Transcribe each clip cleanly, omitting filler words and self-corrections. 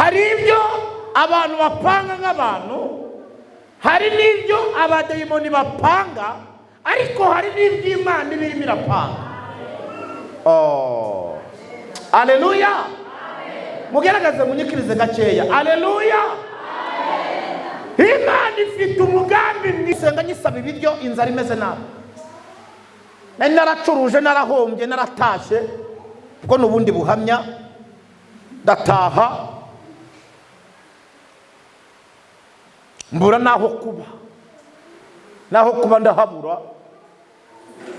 Hari ibyo abantu bapanga nk'abantu, hari n'ibyo abadayimoni bapanga, ariko hari n'ibyo Imana iba irimo irapanga. Oh. Aleluya. Mugerageze munyikirize gakeya. Aleluya. Imana ifite umugambi mwisenga nyisaba ibiryo, inzara imeze nabi. Nari naracuruje, narahombye, naratashye, kuko n'ubundi buhamya, ndataha mbura naho kuba, naho kuba ndahabura.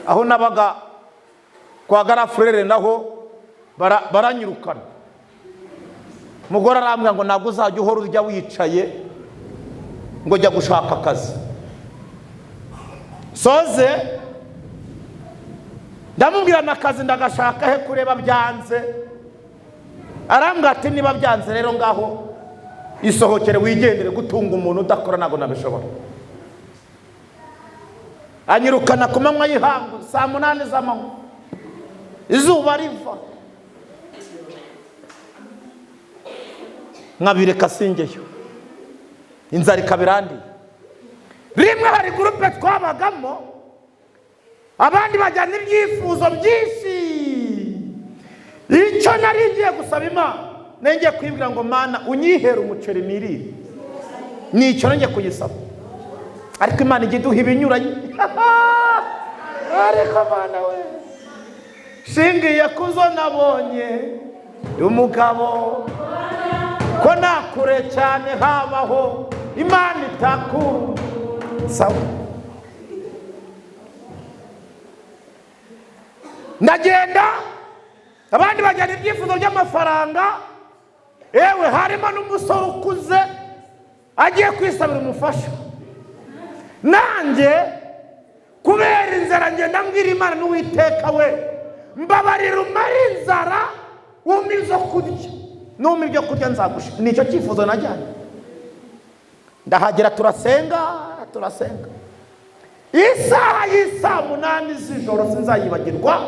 Aho nabaga kwa Garafurere naho baranyirukana. Umugore arambwira ngo ntabwo uzajya uhora urya wicaye, ngo jya gushaka akazi. Soze ndamubwira akazi ndagashaka he kureba byanze. Arambwira ati niba byanze rero ngaho isohokere wigendere, gutunga umuntu udakora ntabwo nabishobora. Anyirukana ku manywa y'ihangu saa 8 z'amanywa, izuba riva, nkabireka singeyo, inzara ikabirandiye. Rimwe hari gurupe twabagamo, abandi bajyana ibyifuzo byinshi. Icyo nari ngiye gusaba Imana, ngiye kwibwira ngo Mana unyihere umuceri nirire, nicyo ngiye kuyisaba. Ariko Imana ijya iduha ibinyuranye. Ariko Mana we, shingiye kuzo nabonye umugabo ko nakure cyane habaho Imana itakuru. Sawa, ndagenda, abandi bajyana ibyifuzo by'amafaranga. Ewe harimo n'umusore ukuze agiye kwisabira umufasha. Nanjye kubera inzara ngenda mbwira Imana n'Uwiteka we, mbabarira umare inzara, umpe ibyo kurya, numpa ibyo kurya nzagusha. Nicyo cyifuzo najyanye. Ndahagera turasenga, turasenga. Isaha y'isaa 8 z'ijoro sinzayibagirwa.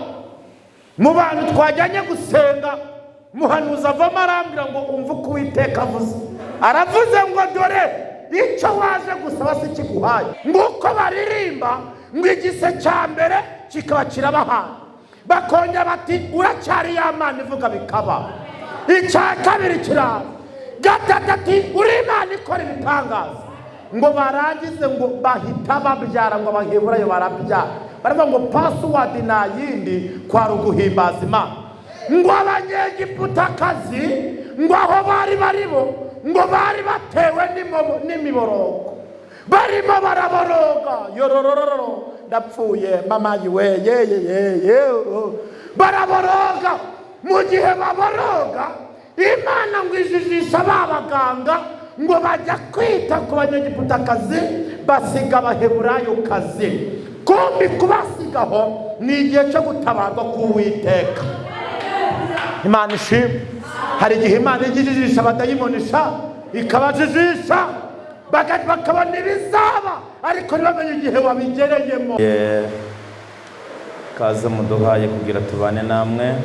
Mu bantu twajyanye gusenga, muhanuzi avamo arambwira ngo umve uko Uwiteka avuze. Aravuze ngo dore icyo waje gusaba si kiguhaye. Nguko baririmba ngo igise cya mbere kikaba kirabahaye, bakongera bati uracyari ya Mana ivuga bikaba. Icya kabiri kiraza, gatatu ati uri Imana ikora ibitangaza. Ngo barangize ngo bahita babyara, ngo Abaheburayo barabyara. Baravuga ngo password nta yindi kwari uguhimbaza Imana. Ngo Abanyegiputakazi ngo aho bari baribo ngo bari batewe n'imiborogo, barimo baraboroga, yororororo ndapfuye mama yiwe ye ye ye, baraboroga. Mu gihe baboroga, Imana ngo ijijisha ba baganga ngo bajya kwita ku Banyegiputakazi, basiga Abaheburayokazi. Kumbi kubasigaho ni igihe cyo gutabarwa k'Uwiteka. Imana ishimwe. Hari igihe Imana ijijisha abadayimonisha, ikabajijisha bakabona ibizaba, ariko ntibamenye igihe wabigereyemo. Kaze muduhaye kugira tubane namwe.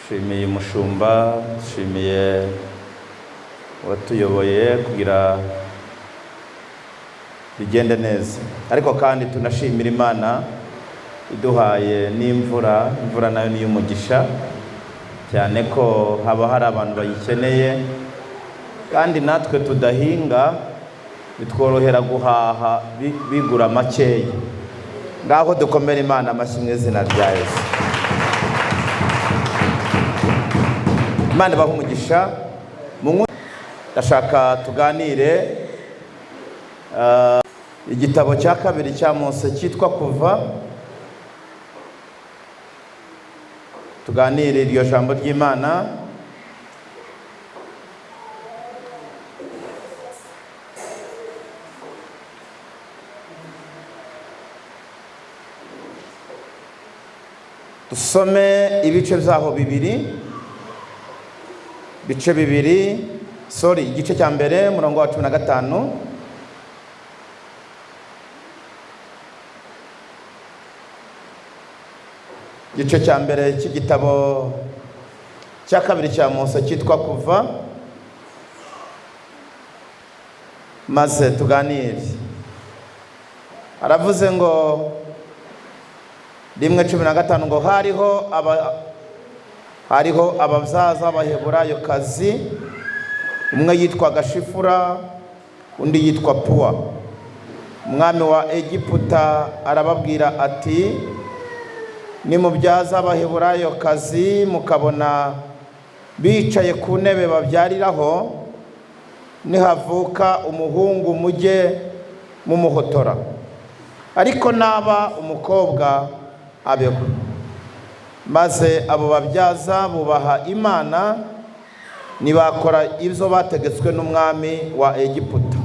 Shimiye umushumba, shimiye watuyoboye kugira bigende neza. Ariko kandi tunashimira Imana iduhaye n'imvura. Imvura nayo ni iy'umugisha, cyane ko haba hari abantu bayikeneye, kandi natwe tudahinga bitworohera guhaha bigura makeya. Ngaho dukomere Imana amashyi mu izina rya Yesu. Imana ibahe umugisha. Ndashaka tuganire igitabo cya kabiri cya Mose cyitwa Kuva. Tuganire iryo jambo ry'Imana. Dusome ibice byaho bibiri, bice bibiri, sorry, igice cya mbere murongo wa 15. Igice cya mbere cy'igitabo cya kabiri cya Mose cyitwa Kuva, maze tuganire. Aravuze ngo 1:15 ngo hariho ababyaza b'Abaheburayokazi, umwe yitwaga Shifura, undi yitwa Puwa. Umwami wa Egiputa arababwira ati: nimubyaza Abaheburayokazi mukabona bicaye ku ntebe babyariraho, nihavuka umuhungu mujye mumuhotora, ariko naba umukobwa abeho. Maze abo babyaza bubaha Imana, ntibakora ibyo bategetswe n'umwami wa Egiputa,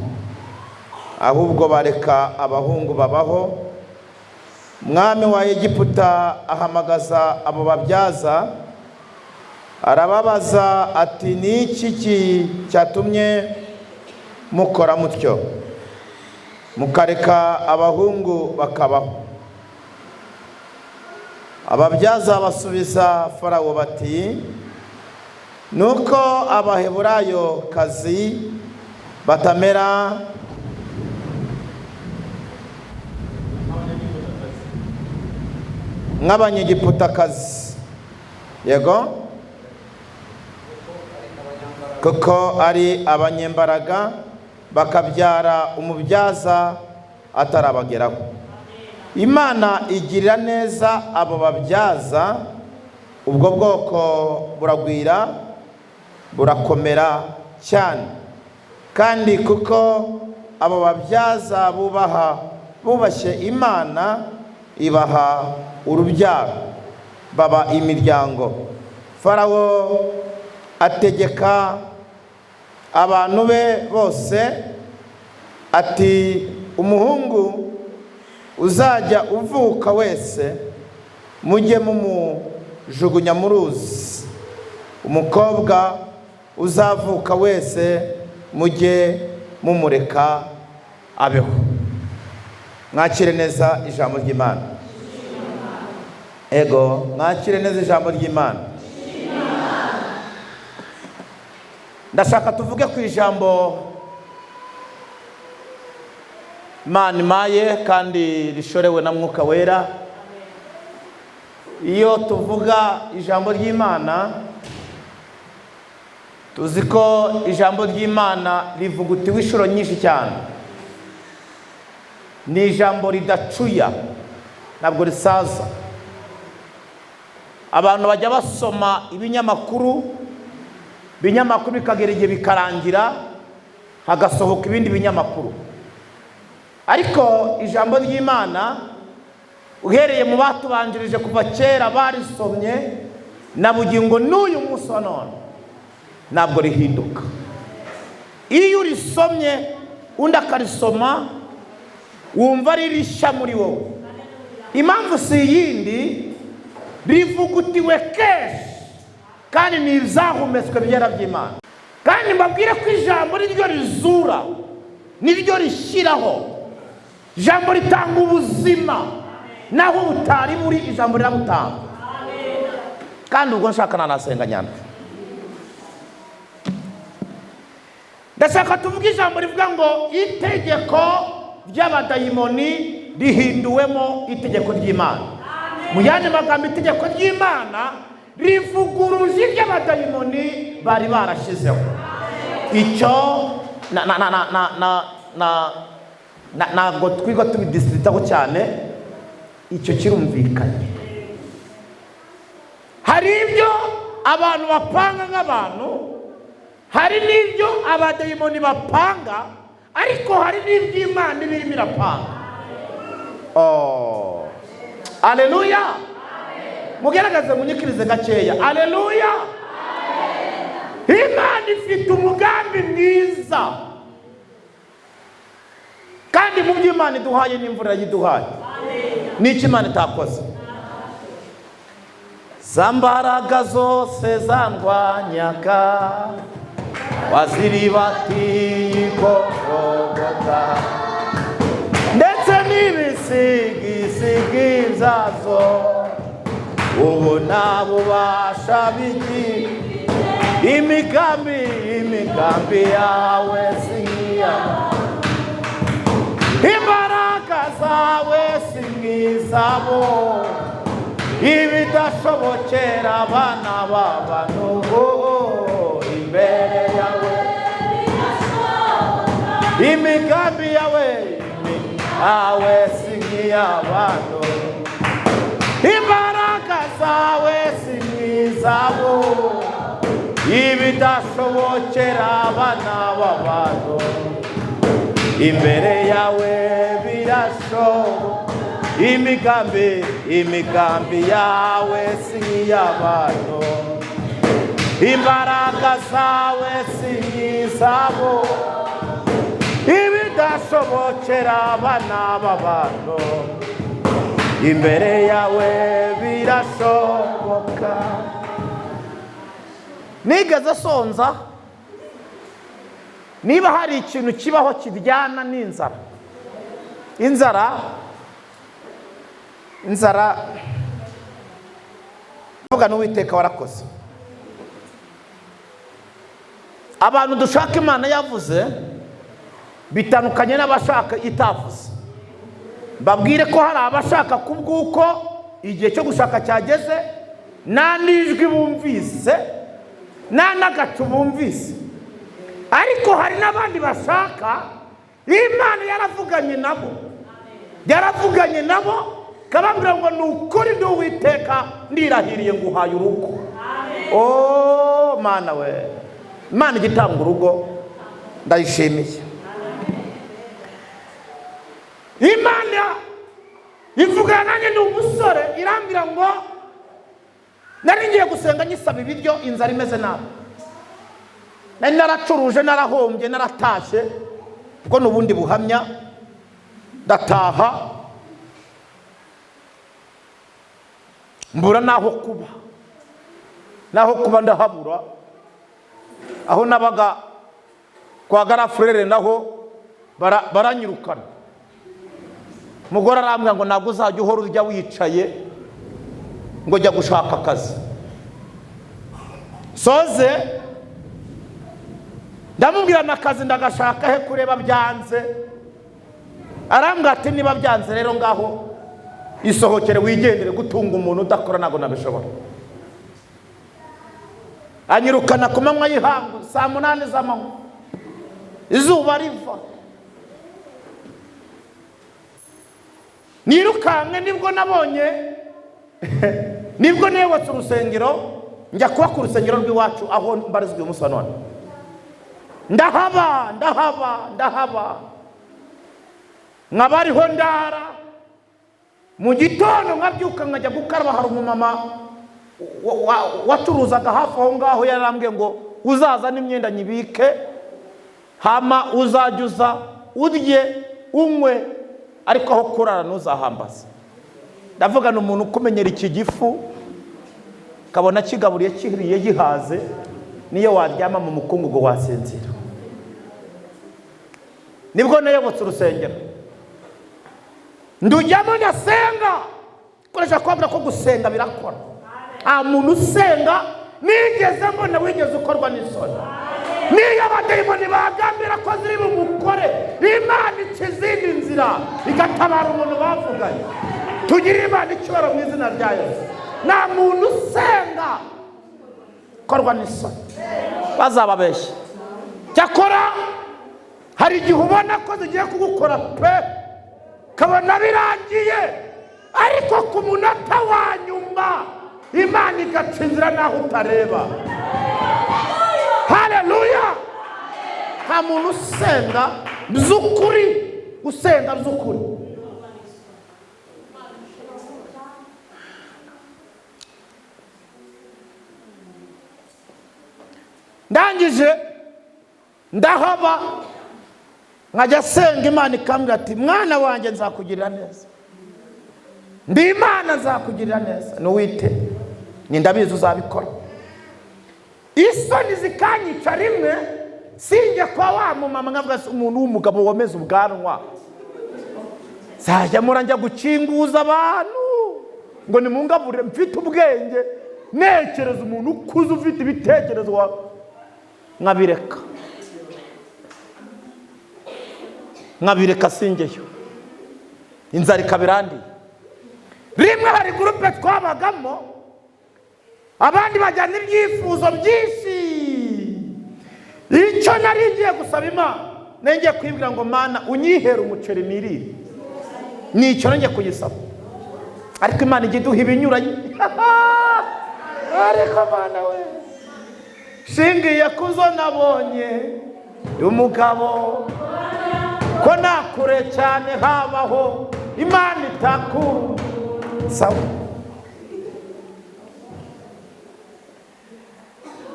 ahubwo bareka abahungu babaho. Umwami wa Egiputa ahamagaza abo babyaza, arababaza ati: ni iki cyatumye mukora mutyo, mukareka abahungu bakabaho? Ababyaza basubiza Farawo bati: nuko Abaheburayokazi batamera nk'Abanyegiputakazi, yego, kuko ari abanyembaraga, bakabyara umubyaza atarabageraho. Imana igirira neza abo babyaza, ubwo bwoko buragwira burakomera cyane. Kandi kuko abo babyaza bubashye Imana, ibaha urubyaro, baba imiryango. Farawo ategeka abantu be bose ati: umuhungu uzajya uvuka wese mujye mumujugunya mu ruzi, umukobwa uzavuka wese mujye mumureka abeho. Mwakire neza ijambo ry'Imana. Ego, mwakire neza ijambo ry'Imana. Ndashaka tuvuge ku ijambo Imana imaye kandi rishorewe na Mwuka Wera. Iyo tuvuga ijambo ry'Imana, tuzi ko ijambo ry'Imana rivugutiwe inshuro nyinshi cyane. Ni ijambo ridacuya, ntabwo risaza. Abantu bajya basoma ibinyamakuru, ibinyamakuru bikagera igihe bikarangira, hagasohoka ibindi binyamakuru. Ariko ijambo ry'Imana, uhereye mu batubanjirije kuva kera barisomye, na bugingo n'uyu munsi wa none ntabwo rihinduka. Iyo urisomye undi akarisoma, wumva ari rishya muri wowe. Impamvu si iyindi, rivugutiwe kenshi kandi ni ibyahumetswe byera by'Imana. Kandi mbabwire ko ijambo niryo rizura, niryo rishyiraho. Ijambo ritanga ubuzima, naho butari buri ijambo rirabutanga. Kandi ubwo nshaka nanasenga nyana. Ndashaka tuvuge ijambo rivuga ngo itegeko ry'abadayimoni rihinduwemo itegeko ry'Imana. Mu yandi magambo, itegeko ry'Imana rivuguruje iry'abadayimoni bari barashyizeho. Icyo na na na na na na na ntabwo twiga tubidisitaho cyane, icyo kirumvikanye. Hari ibyo abantu bapanga nk'abantu, hari n'ibyo abadayimoni bapanga, ariko hari n'iby'Imana ibirimo irapanga. Oh, aleluya! Mugerageze munyikirize gakeya. Aleluya! Imana ifite umugambi mwiza, kandi mu byo Imana iduhaye n'imvura yiduhaye. N'icyo Imana itakoze, za mbaraga zose zandwanyaga waziribatiye igorogota, ndetse n'ibisigisigi byazo ubu nta bubasha bigi. Imigambi, imigambi yawe si nk'iy'abantu, imbaraga zawe si nk'izabo, ibidashobokera abana b'abantu imbere yawe. Imigambi yawe, yawe si nk'iy'abantu, imbaraga zawe si nk'izabo, ibidashobokera abana b'abantu imbere yawe birashoboka. Imigambi, imigambi yawe si nk'iy'abantu, imbaraga zawe si nk'izabo, ibidashobokera abana b'abantu imbere yawe birashoboka. Nigeze sonza. Niba hari ikintu kibaho kiryana n'inzara, inzara, inzara, vuga n'Uwiteka warakoze. Abantu dushaka Imana yavuze bitandukanye n'abashaka itavuze. Babwire ko hari abashaka kubw'uko igihe cyo gushaka cyageze, nta n'ijwi bumvise, nta n'agacu bumvise. Ariko hari n'abandi bashaka Imana yaravuganye nabo, yaravuganye nabo kababwira ngo ni ukuri ndi Uwiteka ndirahiriye nguhaye urugo. Oh Mana we, Imana igitanga urugo ndayishimiye. Imana ivugana nanjye ni umusore, irambwira ngo nari ngiye gusenga nyisaba ibiryo, inzara imeze nabi, nari naracuruje, narahombye, naratashye, kuko n'ubundi buhamya, ndataha mbura naho kuba, naho kuba ndahabura. Aho nabaga kwa Garafurere naho baranyirukana. Umugore arambwira ngo ntabwo uzajya uhora urya wicaye, ngo jya gushaka akazi. Soze ndamubwira n'akazi ndagashaka he kureba byanze. Arambwira ati niba byanze rero ngaho isohokere wigendere, gutunga umuntu udakora ntabwo nabishobora. Anyirukana ku manywa y'ihangu saa 8 z'amanywa, izuba riva. Nirukanke nibwo nabonye, nibwo neyobotse urusengero, njya kuba ku rusengero rw'iwacu aho mbarizwa uyu munsi wa none. Ndahaba, ndahaba, ndahaba, nkabariho ndara. Mu gitondo nkabyuka nkajya gukaraba, hari umumama wacuruzaga hafi aho ngaho, yarambwiye ngo uzaza n'imyenda nyibike, hama uzajya uza urye unywe, ariko aho kurara ntuzahambaze. Ndavuga ni umuntu ukumenyera iki gifu, kabona kigaburiye kiriye gihaze, niyo waryama mu mukungugu wasinzira. Nibwo nayobotse urusengero, ndujyamo ndasenga. Koresha kwabura ko gusenga birakora. Nta muntu usenga nigeze mbona wigeze ukorwa n'isoni. Niyo abadayimoni bagambira ko ziri bumukore, Imana ica izindi nzira igatabara umuntu bavuganye. Tugirire Imana icyubahiro mu izina rya Yesu. Nta muntu usenga ukorwa n'isoni, bazababeshya. Cyakora hari igihe ubona ko zigiye kugukora pe, kabona birangiye, ariko ku munota wa nyuma Imana igaca inzira naho utareba. Haleluya! Nta muntu usenga by'ukuri, usenga by'ukuri. Ndangije ndahaba, nkajya senga Imana ikambwira ati mwana wanjye nzakugirira neza, ndi Imana nzakugirira neza, nuwite ni ndabizi uzabikora. Isoni zikanyica rimwe, sinjye kwa wa mumama nkavuga umuntu w'umugabo womeze ubwanwa, nzajya mura njya gukinguza abantu ngo nimungabure, mfite ubwenge, nekereza umuntu ukuze ufite ibitekerezo Nkabireka, nkabireka singeyo, inzara ikaba irandiye. Rimwe hari groupe twabagamo, abandi bajyana ibyifuzo byinshi. Icyo nari ngiye gusaba Imana, nari ngiye kuyibwira ngo Mana unyihere umuceri nirire, nicyo ngiye kuyisaba. Ariko Imana ijya iduha ibinyuranye. Ariko Mana we, shingiye kuzo nabonye umugabo ko nakure cyane habaho Imana itakuru. Sawa,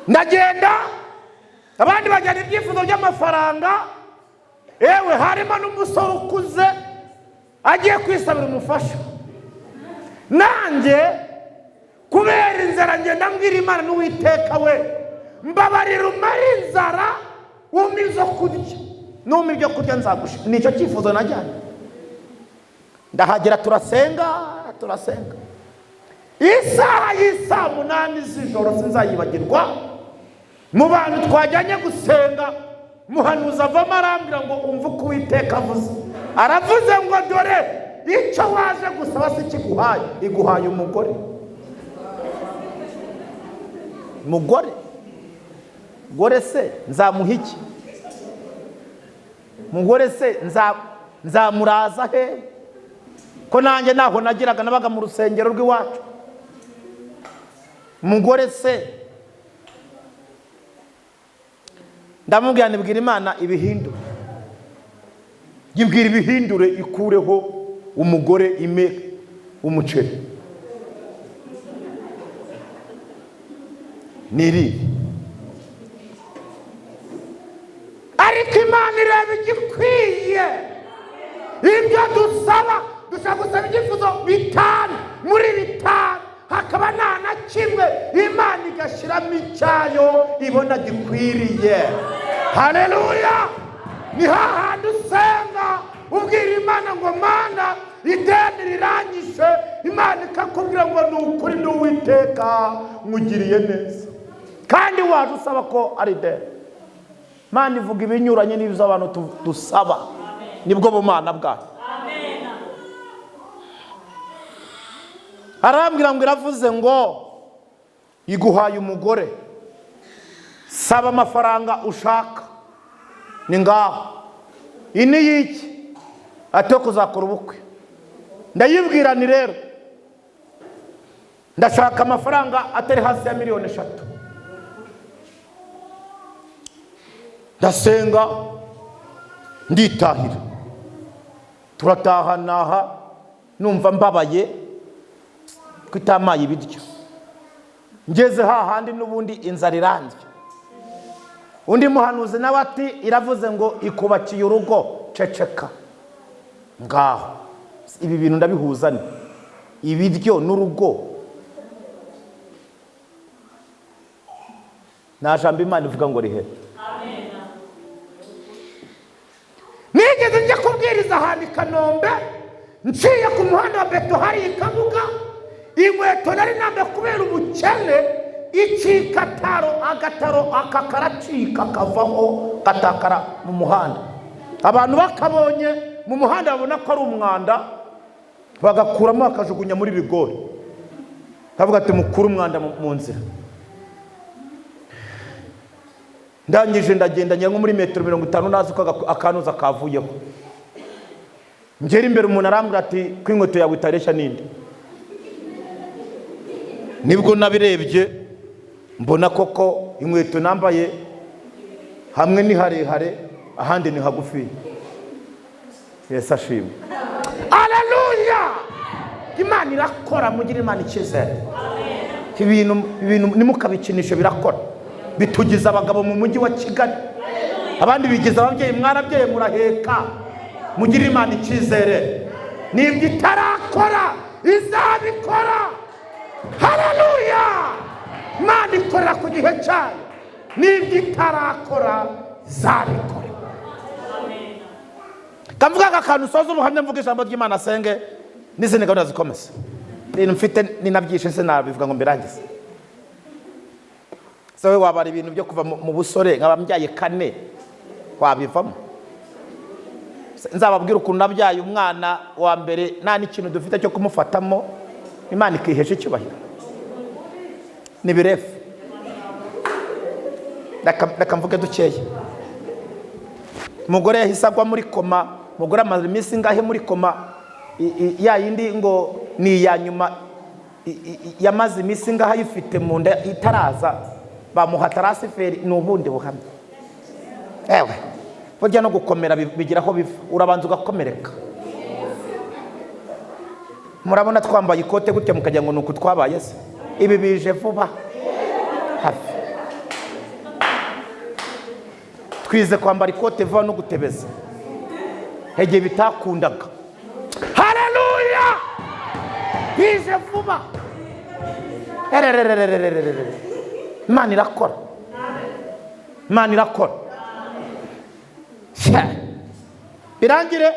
ndagenda, abandi bajyana ibyifuzo by'amafaranga. Ewe harimo n'umusore ukuze agiye kwisabira umufasha. Nanjye kubera inzara ngenda mbwira Imana n'Uwiteka we, mbabarira umare inzara, umpe izo kurya, numpa ibyo kurya nzagusha. Nicyo cyifuzo najyanye. Ndahagera turasenga, turasenga. Isaha y'isaa 8 z'ijoro sinzayibagirwa. Mu bantu twajyanye gusenga, muhanuzi avamo arambwira ngo umve uko Uwiteka avuze. Aravuze ngo dore icyo waje gusaba si kiguhaye, iguhaye umugore. Mugore gore se nzamuha iki? Mugore se nzamuraza he? Ko nanjye naho nagiraga nabaga mu rusengero rw'iwacu. Mugore se ndamubwira nibwira Imana ibihindure, yibwira ibihindure, ikureho umugore ime umuceri niri. Ariko Imana ireba igikwiye. Ibyo dusaba, dushobora gusaba ibyifuzo 5, muri 5 hakaba nta na kimwe Imana igashyiramo icyayo ibona gikwiriye. Haleluya! Ni hahandi usenga ubwira Imana ngo Mana ideni riranyishe, Imana ikakubwira ngo ni ukuri ndi Uwiteka nkugiriye neza, kandi waje usaba ko ari ideni. Imana ivuga ibinyuranye n'ibyo abantu dusaba, nibwo bumana bwayo. Arambwira ngo iravuze ngo iguhaye umugore, saba amafaranga ushaka, ni ngaho ini y'iki ati yo kuzakora ubukwe. Ndayibwira ni rero ndashaka amafaranga atari hasi ya miliyoni 3. Ndasenga nditahira, turatahanaha numva mbabaye kwitamaye ibiryo. Ngeze hahandi n'ubundi inzara irandya. Undi muhanuzi nawe ati iravuze ngo ikubakiye urugo, ceceka. Ngaho ibi bintu ndabihuza ni ibiryo n'urugo. Nta jambo Imana ivuga ngo rihere. Nigeze njya kubwiriza ahantu i Kanombe, nciye ku muhanda wa beto hari ikabuga, inkweto nari nambaye kubera ubukene icikataro, agataro aka karacika kavaho gatakara mu muhanda. Abantu bakabonye mu muhanda babona ko ari umwanda, bagakuramo bakajugunya muri rigori. Bavuga ati mukuru umwanda mu nzira. Ndangije ndagenda njya nko muri metero 50 nazi ko akanuza kavuyeho. Ngera imbere umuntu arambwira ati ko inkweto yawe itareshya ninde. Nibwo nabirebye mbona koko inkweto nambaye hamwe ni harehare ahandi ni hagufi. Yesu ashimwe. Haleluya! Imana irakora, mugire Imana icyizere. Ibintu nimukabikinishe birakora. Bitugiza abagabo mu mujyi wa Kigali, abandi bigiza ababyeyi, mwarabyeyi muraheka. Mugire Imana icyizere. Nibyo itarakora izabikora. Haleluya! Imana ikorera ku gihe cyayo. Nibyo itarakora izabikora. Kavuga aka kantu usoza ubuhamya, mvuga ijambo ry'Imana asenge n'izindi gahunda zikomeza. Ibintu mfite ni nabyishe sinabivuga ngo mbirangize. Se wowe wabara ibintu byo kuva mu busore nkaba mbyaye kane, wabivamo? Se nzababwira ukuntu nabyaye umwana wa mbere nta n'ikintu dufite cyo kumufatamo, Imana ikihesha icyubahiro. Ni birefu, reka mvuge dukeya. Umugore yahise agwa muri koma. Umugore amaze iminsi ingahe muri koma, ya yindi ngo ni iya nyuma, yamaze iminsi ingahe ayifite mu nda itaraza, bamuha transfert. Ni ubundi buhamya. Ewe, burya no gukomera bigira aho biva, urabanza ugakomereka. Murabona twambaye ikote gutya mukagira ngo ni uku twabaye se? Ibi bije vuba hafi. Twize kwambara ikote vuba no gutebeza, igihe bitakundaga. Haleluya, bije vuba. Ererererererere. Imana irakora, Imana irakora. Sha. Birangire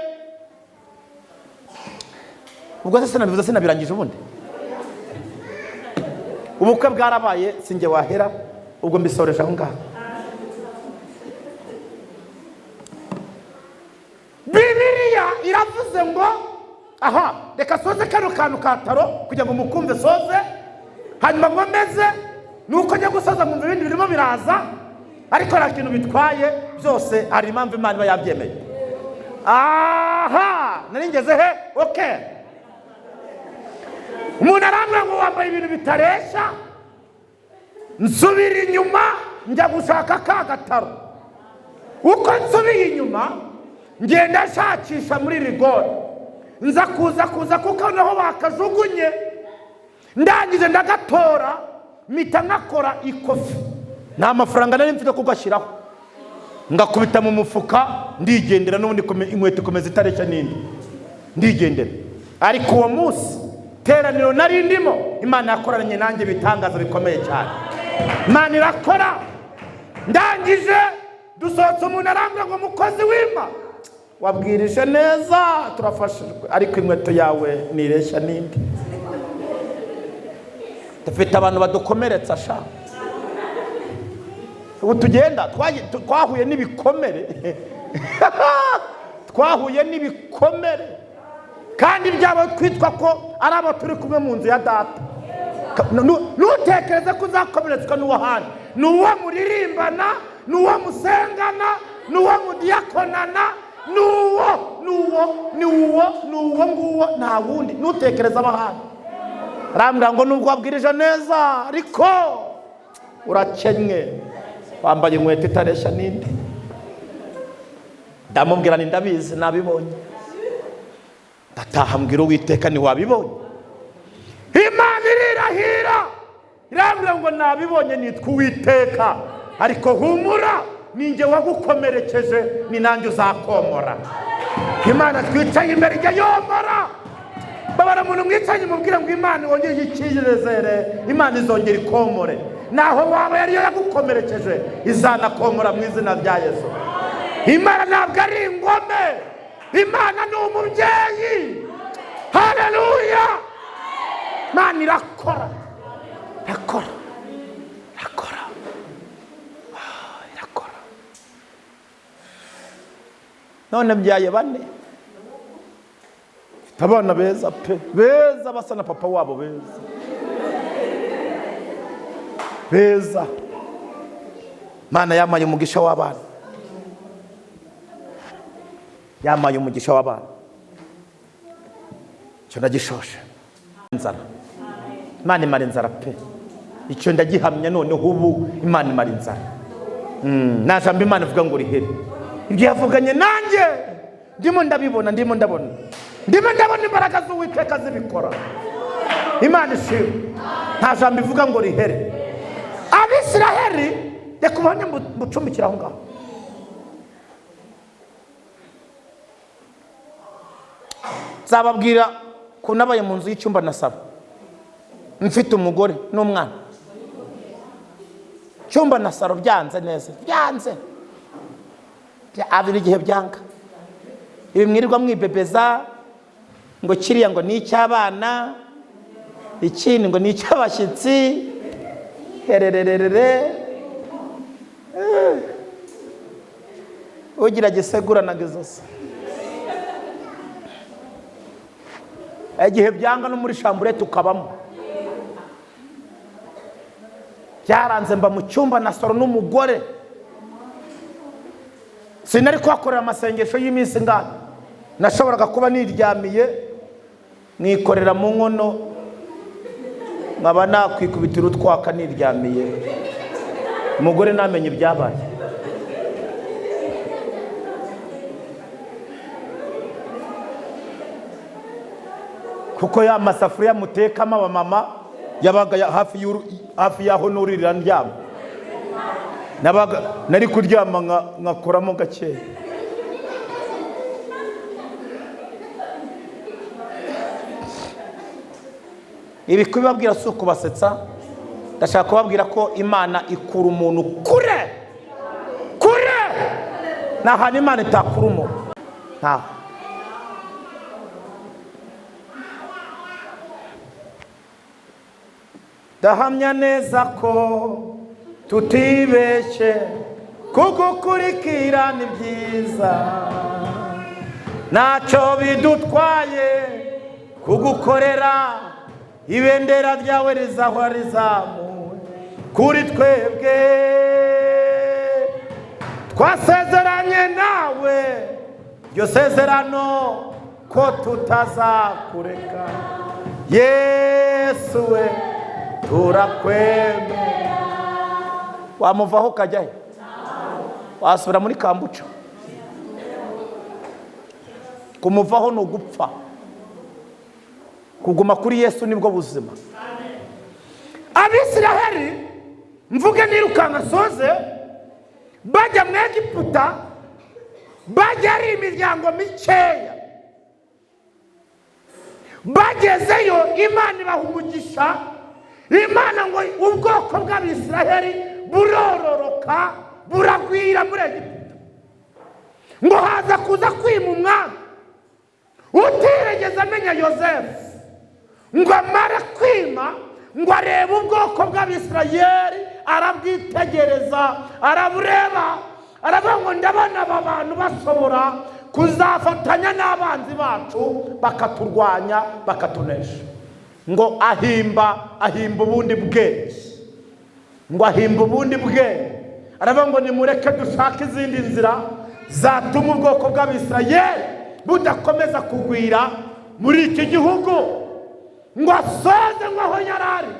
ubwo se sinabivuze, sinabirangije. Ubundi ubukwe bwarabaye, sinjye wahera. Ubwo mbisoreje aho ngaho. Bibiliya iravuze ngo, aha reka soze kano kantu ka taro kugira ngo mukumve, soze hanyuma nkomeze. Nuko njya gusoza nkumva ibindi birimo biraza, ariko nta kintu bitwaye, byose hari impamvu Imana iba yabyemeye. Aha nari ngeze he? Okay, umuntu arambwira ngo wambaye ibintu bitareshya. Nsubira inyuma njya gushaka ka gataro. Uko nsubiye inyuma ngenda nshakisha muri rigori, nza kuza kuko naho bakajugunye. Ndangije ndagatora, mpita nkakora ikofi. Nta mafaranga nari mfite kugashyiraho, ngakubita mu mufuka ndigendera. N'ubundi inkweto ikomeza itareshya n'indi, ndigendera. Ariko uwo munsi teraniro nari ndimo, Imana yakoranye nanjye ibitangaza bikomeye cyane. Imana irakora. Ndangije dusohotse, umuntu arambwira ngo mukozi w'Imana, wabwirije neza, turafashijwe, ariko inkweto yawe ntireshya n'indi. Dufite abantu badukomeretsa sha. Ubu tugenda twahuye n'ibikomere, twahuye n'ibikomere, kandi byaba twitwa ko ari abo turi kumwe mu nzu ya data. Ntutekereze ko uzakomeretswa n'uwo handi. Ni uwo muririmbana, ni uwo musengana, ni uwo mudiyakonana, ni uwo, ni uwo, ni uwo, ni uwo nguwo, nta wundi. Ntutekereze abahandi. Arambwira ngo nubwo wabwirije neza, ariko urakennye, wambaye inkweto itareshya n'indi. Ndamubwira nti ndabizi, nabibonye. Ndataha mbwira Uwiteka ntiwabibonye. Imana irirahira, irambwira ngo nabibonye, nitwa Uwiteka, ariko humura, ninjye wagukomerekeje, ni nanjye uzakomora. Imana twicaye imbere ijya yomora. Babara umuntu mwicaye mubwire ngo Imana wongere icyizere, Imana izongera ikomore. Naho waba yariyo yagukomerekeje, izanakomora mu izina rya Yesu. Imana ntabwo ari ingome, Imana ni umubyeyi. Haleluya! Imana irakora, irakora, irakora, irakora. None mbyaye bane, mfite abana beza pe, beza basa na papa wabo, beza beza. Imana yamaye umugisha w'abana, yamaye umugisha w'abana. Icyo ndagishoshe. Inzara, Imana imara inzara pe, icyo ndagihamya. Noneho ubu Imana imara inzara. Nta jambo Imana ivuga ngo rihere. Ibyo yavuganye nanjye ndimo ndabibona, ndimo ndabona, ndimo ndabona imbaraga z'Uwiteka zibikora. Imana ishimwe. Nta jambo ivuga ngo rihere. Abisiraheli, reka ubuhamya mbucumbikire aho ngaho. Nzababwira ko nabaye mu nzu y'icyumba na salo, mfite umugore n'umwana. Cyumba na salo byanze neza, byanze. Abiri igihe byanga. Ibi mwirirwa mwibebeza ngo kiriya ngo ni icy'abana, ikindi ngo ni icy'abashyitsi, herererere. Ugira giseguranaga izosi. Igihe byanga no muri chambre tukabamo. Byaranze mba mu cyumba na soro n'umugore. Sinari kuhakorera amasengesho y'iminsi ingana. Nashoboraga kuba niryamiye nikorera mu nkono, nkaba nakwikubitira utwaka niryamiye, umugore namenye ibyabaye. Kuko ya masafuriya mutekamo abamama yabaga hafi y'aho nuririra ndyama. Nabaga nari kuryama nkakoramo gakeya. Ibi kubibabwira si ukubasetsa, ndashaka kubabwira ko Imana ikura umuntu kure kure. Nta hantu Imana itakura umuntu, ntaho. Ndahamya neza ko tutibeshye, kugukurikira ni byiza, ntacyo bidutwaye kugukorera, ibendera ryawe rizahora rizamuwe kuri twebwe. Twasezeranye nawe iryo sezerano ko tutazakureka, Yesu we turakwemera. Wamuvaho ukajya he? Wasubira muri kambuca? Kumuvaho ni ugupfa. Kuguma kuri Yesu nibwo buzima. Abisiraheli, mvuge nirukanka soze, bajya mu Egiputa, bajya ari imiryango mikeya. Bagezeyo Imana ibaha umugisha. Imana ngo ubwoko bw'Abisiraheli burororoka buragwira muri Egiputa. Ngo haza kuza kwima umwami utiregeze amenya Yosefu, ngo amare kwima, ngo arebe ubwoko bw'Abisirayeli, arabwitegereza, arabureba, aravuga ngo ndabona aba bantu bashobora kuzafatanya n'abanzi bacu bakaturwanya bakatunesha. Ngo ahimba ubundi bwenge, ngo ahimba ubundi bwenge, aravuga ngo nimureke dushake izindi nzira zatuma ubwoko bw'Abisirayeli budakomeza kugwira muri iki gihugu. Ngo asoze ngo aho yarari,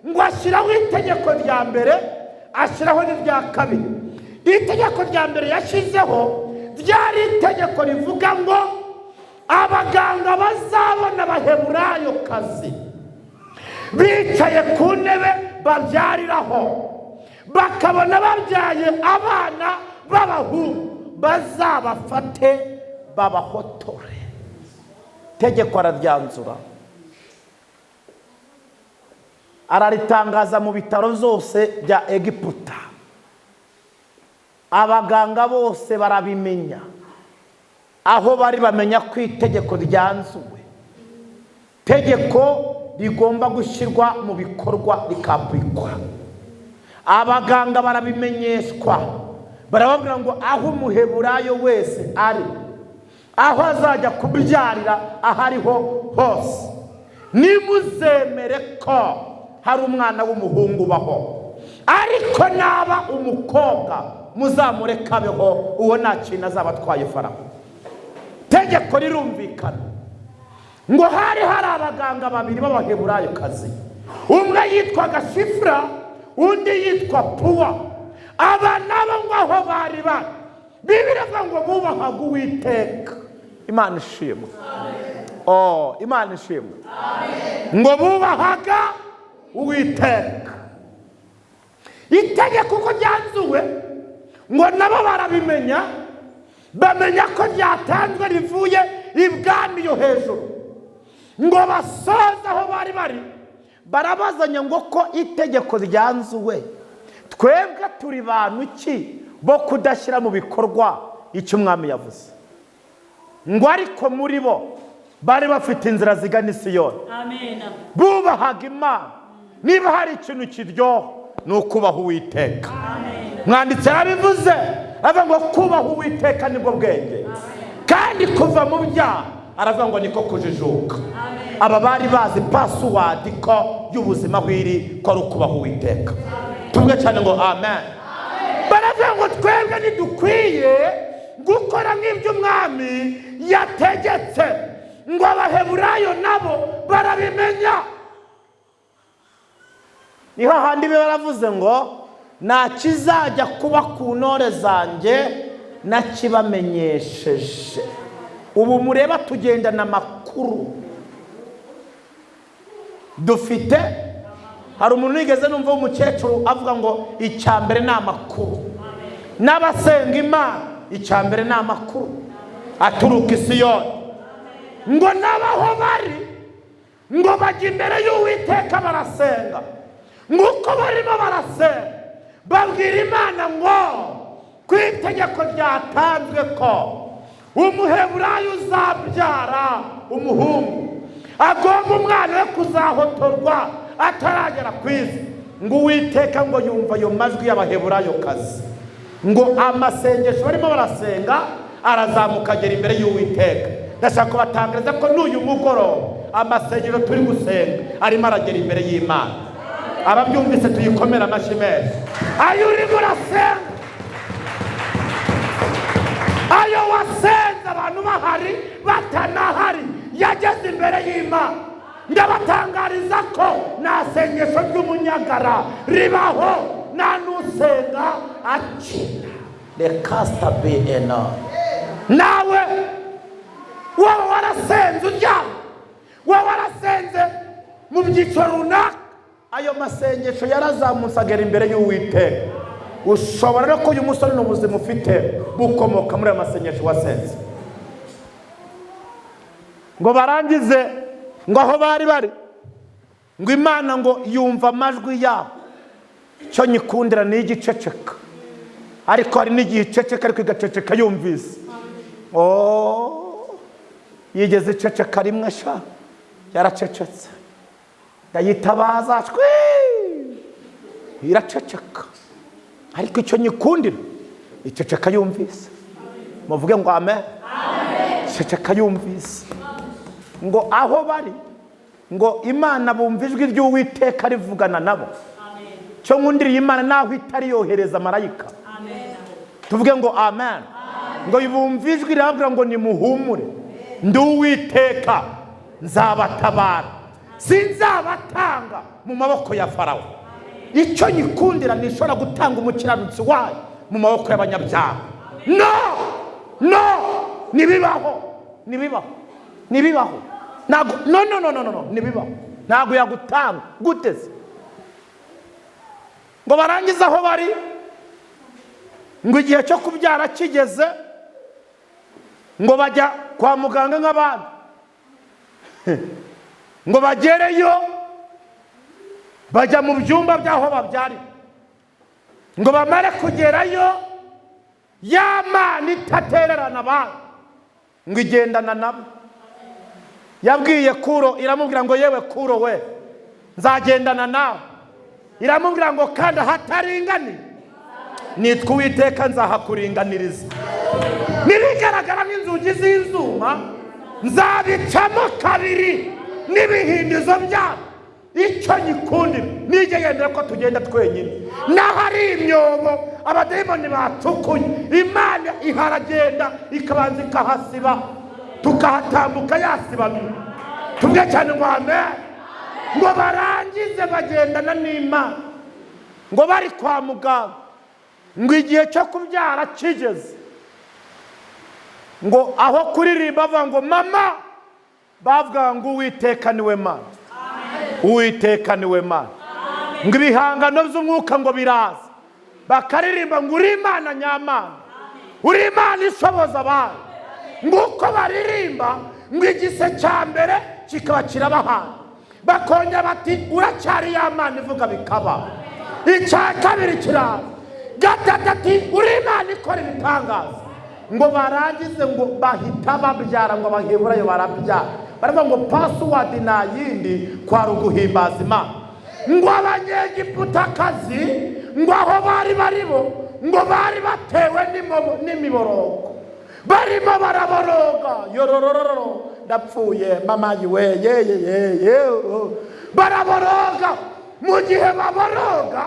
ngo ashyiraho itegeko rya mbere, ashyiraho n'irya kabiri. Itegeko rya mbere yashyizeho ryari itegeko rivuga ngo abaganga bazabona Abaheburayo kazi bicaye ku ntebe babyariraho, bakabona babyaye abana b'abahungu, bazabafate babahotore. Itegeko araryanzura, araritangaza mu bitaro zose bya Egiputa. Abaganga bose barabimenya, aho bari bamenya ko itegeko ryanzuwe, tegeko rigomba gushyirwa mu bikorwa rikapikwa. Abaganga barabimenyeshwa, barababwira ngo aho Umuheburayo wese ari, aho azajya kubyarira aho ariho hose, nimuzemere ko hari umwana w'umuhungu ubaho, ariko naba umukobwa muzamureke abeho, uwo nta kintu azaba atwaye Farawo. Tegeko rirumvikana. Ngo hari abaganga babiri b'Abaheburayo kazi, umwe yitwaga Shifra, undi yitwa Puwa. Aba nabo ngo aho bari bari, Bibiliya ivuga ngo bubahaga Uwiteka. Imana ishimwe. Oh, Imana ishimwe. Ngo bubahaga Uwiteka. Itegeko uko ryanzuwe, ngo nabo barabimenya, bamenya ko ryatanzwe rivuye ibwami yo hejuru. Ngo basoze aho bari bari, barabazanya ngo ko itegeko ryanzuwe, twebwe turi bantu ki bo kudashyira mu bikorwa icyo umwami yavuze? Ngo ariko muri bo bari bafite inzira zigana i Siyoni, bubahaga Imana. Niba hari ikintu kiryoha ni ukubaha Uwiteka. Mwanditsi yarabivuze, Aravuga ngo kubaha Uwiteka nibwo bwenge, kandi kuva mu byaha aravuga ngo niko kujijuka. Aba bari bazi password ko y'ubuzima aho iri, ko ari ukubaha Uwiteka. Tuvuge cyane ngo amen. Baravuga ngo twebwe ntidukwiye gukora nk'ibyo umwami yategetse, ngo Abaheburayo nabo barabimenya. Ni hahandi baravuze ngo nta kizajya kuba ku ntore zanjye nakibamenyesheje. Ubu mureba tugendana amakuru dufite. Hari umuntu wigeze numva w'umukecuru avuga ngo icya mbere ni amakuru, n'abasenga Imana icya mbere ni amakuru aturuka i Siyoni. Ngo n'abaho bari ngo bajya imbere y'Uwiteka barasenga, ngo uko barimo barasenga babwira Imana ngo ku itegeko ryatanzwe ko Umuheburayo uzabyara umuhungu agomba umwana we kuzahotorwa ataragera ku isi. Ngo Uwiteka ngo yumva ayo majwi y'Abaheburayokazi, ngo amasengesho barimo barasenga arazamuka agera imbere y'Uwiteka. Ndashaka kubatangariza ko n'uyu mugoroba amasengesho turi gusenga arimo aragera imbere y'Imana. Ababyumvise tuyikomere amashyi meza. Ayo urimo urasenga, ayo wasenze abantu bahari batanahari, yageze imbere y'Imana. Ndabatangariza ko nta sengesho ry'umunyagara ribaho, nta n'usenga akina. Rekasita bi ena. Nawe waba warasenze uryamye, waba warasenze mu byiciro runaka, ayo masengesho yarazamutse agera imbere y'Uwiteka. Ushobora no ko uyu musore n'ubuzima ufite bukomoka muri ayo masengesho wasenze. Ngo barangize ngo aho bari bari, ngo Imana ngo yumva amajwi yabo. Icyo nyikundira ni igiceceka, ariko hari n'igihe iceceka ariko igaceceka yumvise. Oh, yigeze iceceka rimwe sha, yaracecetse, ndayitabaza shwi, iraceceka. Ariko icyo nyikundira, iceceka yumvise. Muvuge ngo amen. Iceceka yumvise. Ngo aho bari ngo Imana bumva ijwi ry'Uwiteka rivugana nabo. Cyo nkundiriye Imana naho itari yohereza marayika. Tuvuge ngo amen. Ngo bumva ijwi rirababwira ngo nimuhumure, ndi Uwiteka nzabatabara, sinzabatanga mu maboko ya Farawo. Icyo nyikundira nishobora gutanga umukiranutsi wayo mu maboko y'abanyabyaha. No, no, nibibaho, nibibaho, nibibaho. Ntabwo, no, no, no, no, no, nibibaho. Ntabwo yagutanga guteze. Ngo barangize aho bari, ngo igihe cyo kubyara kigeze, ngo bajya kwa muganga nk'abandi, ngo bagereyo bajya mu byumba by'aho babyarira. Ngo bamare kugerayo, ya Mana itatererana abantu ngo igendana nabo. Yabwiye Kuro, iramubwira ngo yewe Kuro we, nzagendana nawe. Iramubwira ngo kandi ahataringaniye nitwa Uwiteka nzahakuringaniriza, nibigaragara nk'inzugi z'inzuma nzabicamo kabiri n'ibihindizo byabo. Icyo nyikundira nijye yemera ko tugenda twenyine, n'ahari imyobo abadayimoni bacukuye, Imana iharagenda ikabanza ikahasiba, tukahatambuka yasibamye. Tuvuge cyane ngo amen. Ngo barangize bagendana n'Imana, ngo bari kwa muganga, ngo igihe cyo kubyara kigeze, ngo aho kuririmba bavuga ngo mama, bavuga ngo Uwiteka niwe Mana, Uwiteka niwe Mana. Ngo ibihangano by'umwuka ngo biraza, bakaririmba ngo uri Imana nyamana, uri Imana ishoboza abantu. Ngo uko baririmba ngo igise cya mbere kikaba kirabahana, bakongera bati uracyari ya Mana ivuga bikaba. Icya kabiri kiraza, gatatu ati uri Imana ikora ibitangaza. Ngo barangize ngo bahita babyara, ngo Abaheburayo barabyara. Baravuga ngo password nta yindi kwari uguhimbaza Imana. Ngo Abanyegiputakazi ngo aho bari baribo Ngo bari batewe n'imiborogo, barimo baraboroga, yororororo, ndapfuye mama yiwe, ye ye ye ye, baraboroga. Mu gihe baboroga,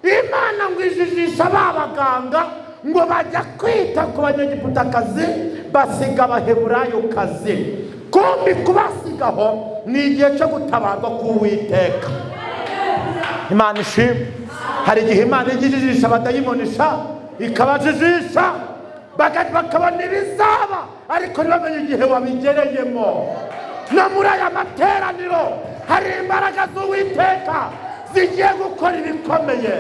Imana ngo ijijisha ba baganga, ngo bajya kwita ku Banyegiputakazi, basiga Abaheburayokazi. Kumbi kubasigaho ni igihe cyo gutabarwa k'Uwiteka. Imana ishimwe. Hari igihe Imana ijya ijijisha abadayimonisha, ikabajijisha, bakabona ibizaba, ariko ntibamenye igihe wabigereyemo. No muri aya materaniro hari imbaraga z'Uwiteka zigiye gukora ibikomeye.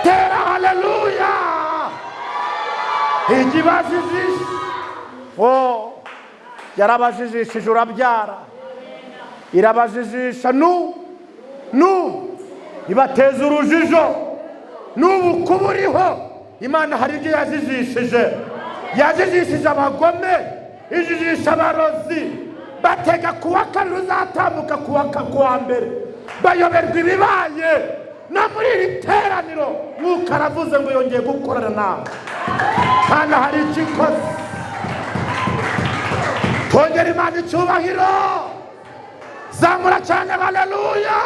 Tera haleluya! Ijya ibajijisha. Oh, yarabajijishije urabyara, irabajijisha nu ibateza urujijo. N'ubu kuba uriho, Imana hari ibyo yajijishije. Yajijishije abagome, ijijisha abarozi, batega kuwa kabiri uzatambuka kuwa mbere, bayoberwa ibibaye. No muri iri teraniro Mwuka aravuze ngo yongeye gukorana nawe, kandi hari icyo ikoze. Twongera Imana icyubahiro, zamura cyane haleluya!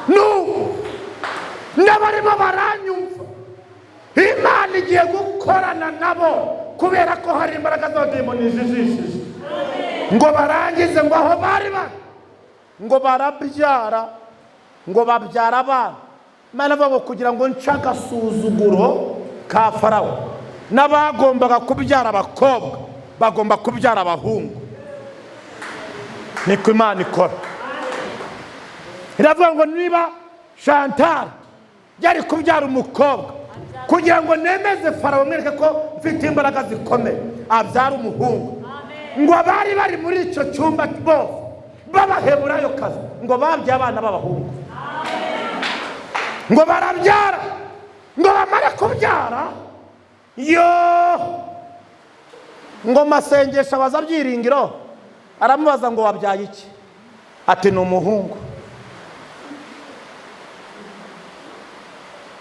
N'ubu n'abarimo baranyumva, Imana igiye gukorana nabo, kubera ko hari imbaraga z'abadayimoni zijijishije. Ngo barangize, ngo aho bari bari, ngo barabyara, ngo babyara abana. Imana ivuga ngo kugira ngo nce agasuzuguro ka Farawo, n'abagombaga kubyara abakobwa bagomba kubyara abahungu. Niko Imana ikora. Iravuga ngo niba Chantal yari kubyara umukobwa, kugira ngo nemeze Farawo, mwereke ko mfite imbaraga zikomeye, abyara umuhungu. Ngo abari bari muri icyo cyumba bose b'Abaheburayokazi ngo babyaye abana b'abahungu. Ngo barabyara, ngo bamare kubyara, yo ngo masengesho abaza Byiringiro, aramubaza ngo wabyaye iki? Ati ni umuhungu.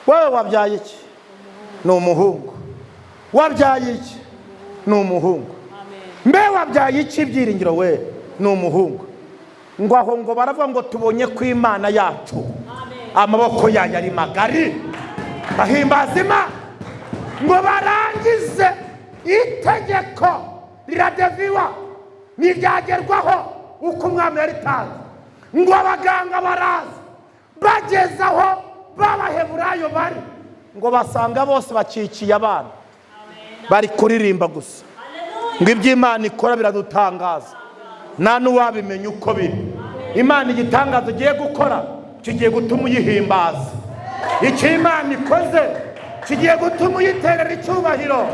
Wowe wabyaye iki? Ni umuhungu. Wabyaye iki? Ni umuhungu. Mbe wabyaye iki Byiringiro we? Ni umuhungu. Ngo aho ngo baravuga ngo tubonye ko Imana yacu amaboko yayo ari magari, bahimbaza Imana. Ngo barangize, itegeko riradeviwa, ntiryagerwaho uko umwami yaritanze. Ngo abaganga baraza, bageze aho b'Abaheburayo bari, ngo basanga bose bakikiye abana, bari kuririmba gusa. Ngo iby'Imana ikora biradutangaza, nta n'uwabimenya uko biri. Imana igitangaza igiye gukora kigiye gutuma uyihimbaza. Icyo Imana ikoze kigiye gutuma uyiterera icyubahiro,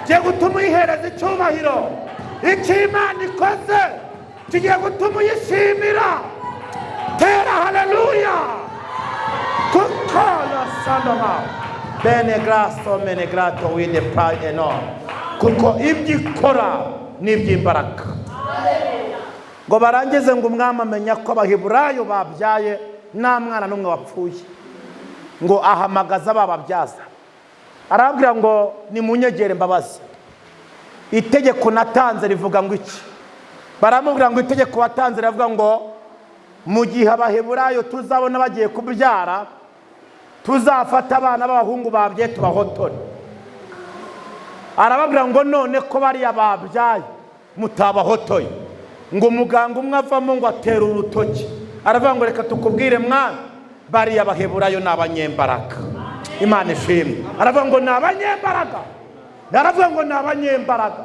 kigiye gutuma uyihereza icyubahiro. Icyo Imana ikoze kigiye gutuma uyishimira. Tera haleluya! Kuko la sandoma bene graso mene grato wine pride eno, kuko ibyo ikora ni iby'imbaraga. Ngo barangize, ngo umwami amenya ko Abaheburayo babyaye nta mwana n'umwe wapfuye. Ngo ahamagaza bababyaza, arababwira ngo nimunyegere mbabazi, itegeko natanze rivuga ngo iki? Baramubwira ngo itegeko watanze riravuga ngo mu gihe Abaheburayo tuzabona bagiye kubyara, tuzafata abana b'abahungu babyaye tubahotore. Arababwira ngo none ko bariya babyaye mutabahotoye? Ngo umuganga umwe avamo, ngo atera urutoki, aravuga ngo reka tukubwire mwana, bariya Baheburayo ni abanyembaraga. Imana ishimwe. Aravuga ngo ni abanyembaraga, aravuga ngo ni abanyembaraga.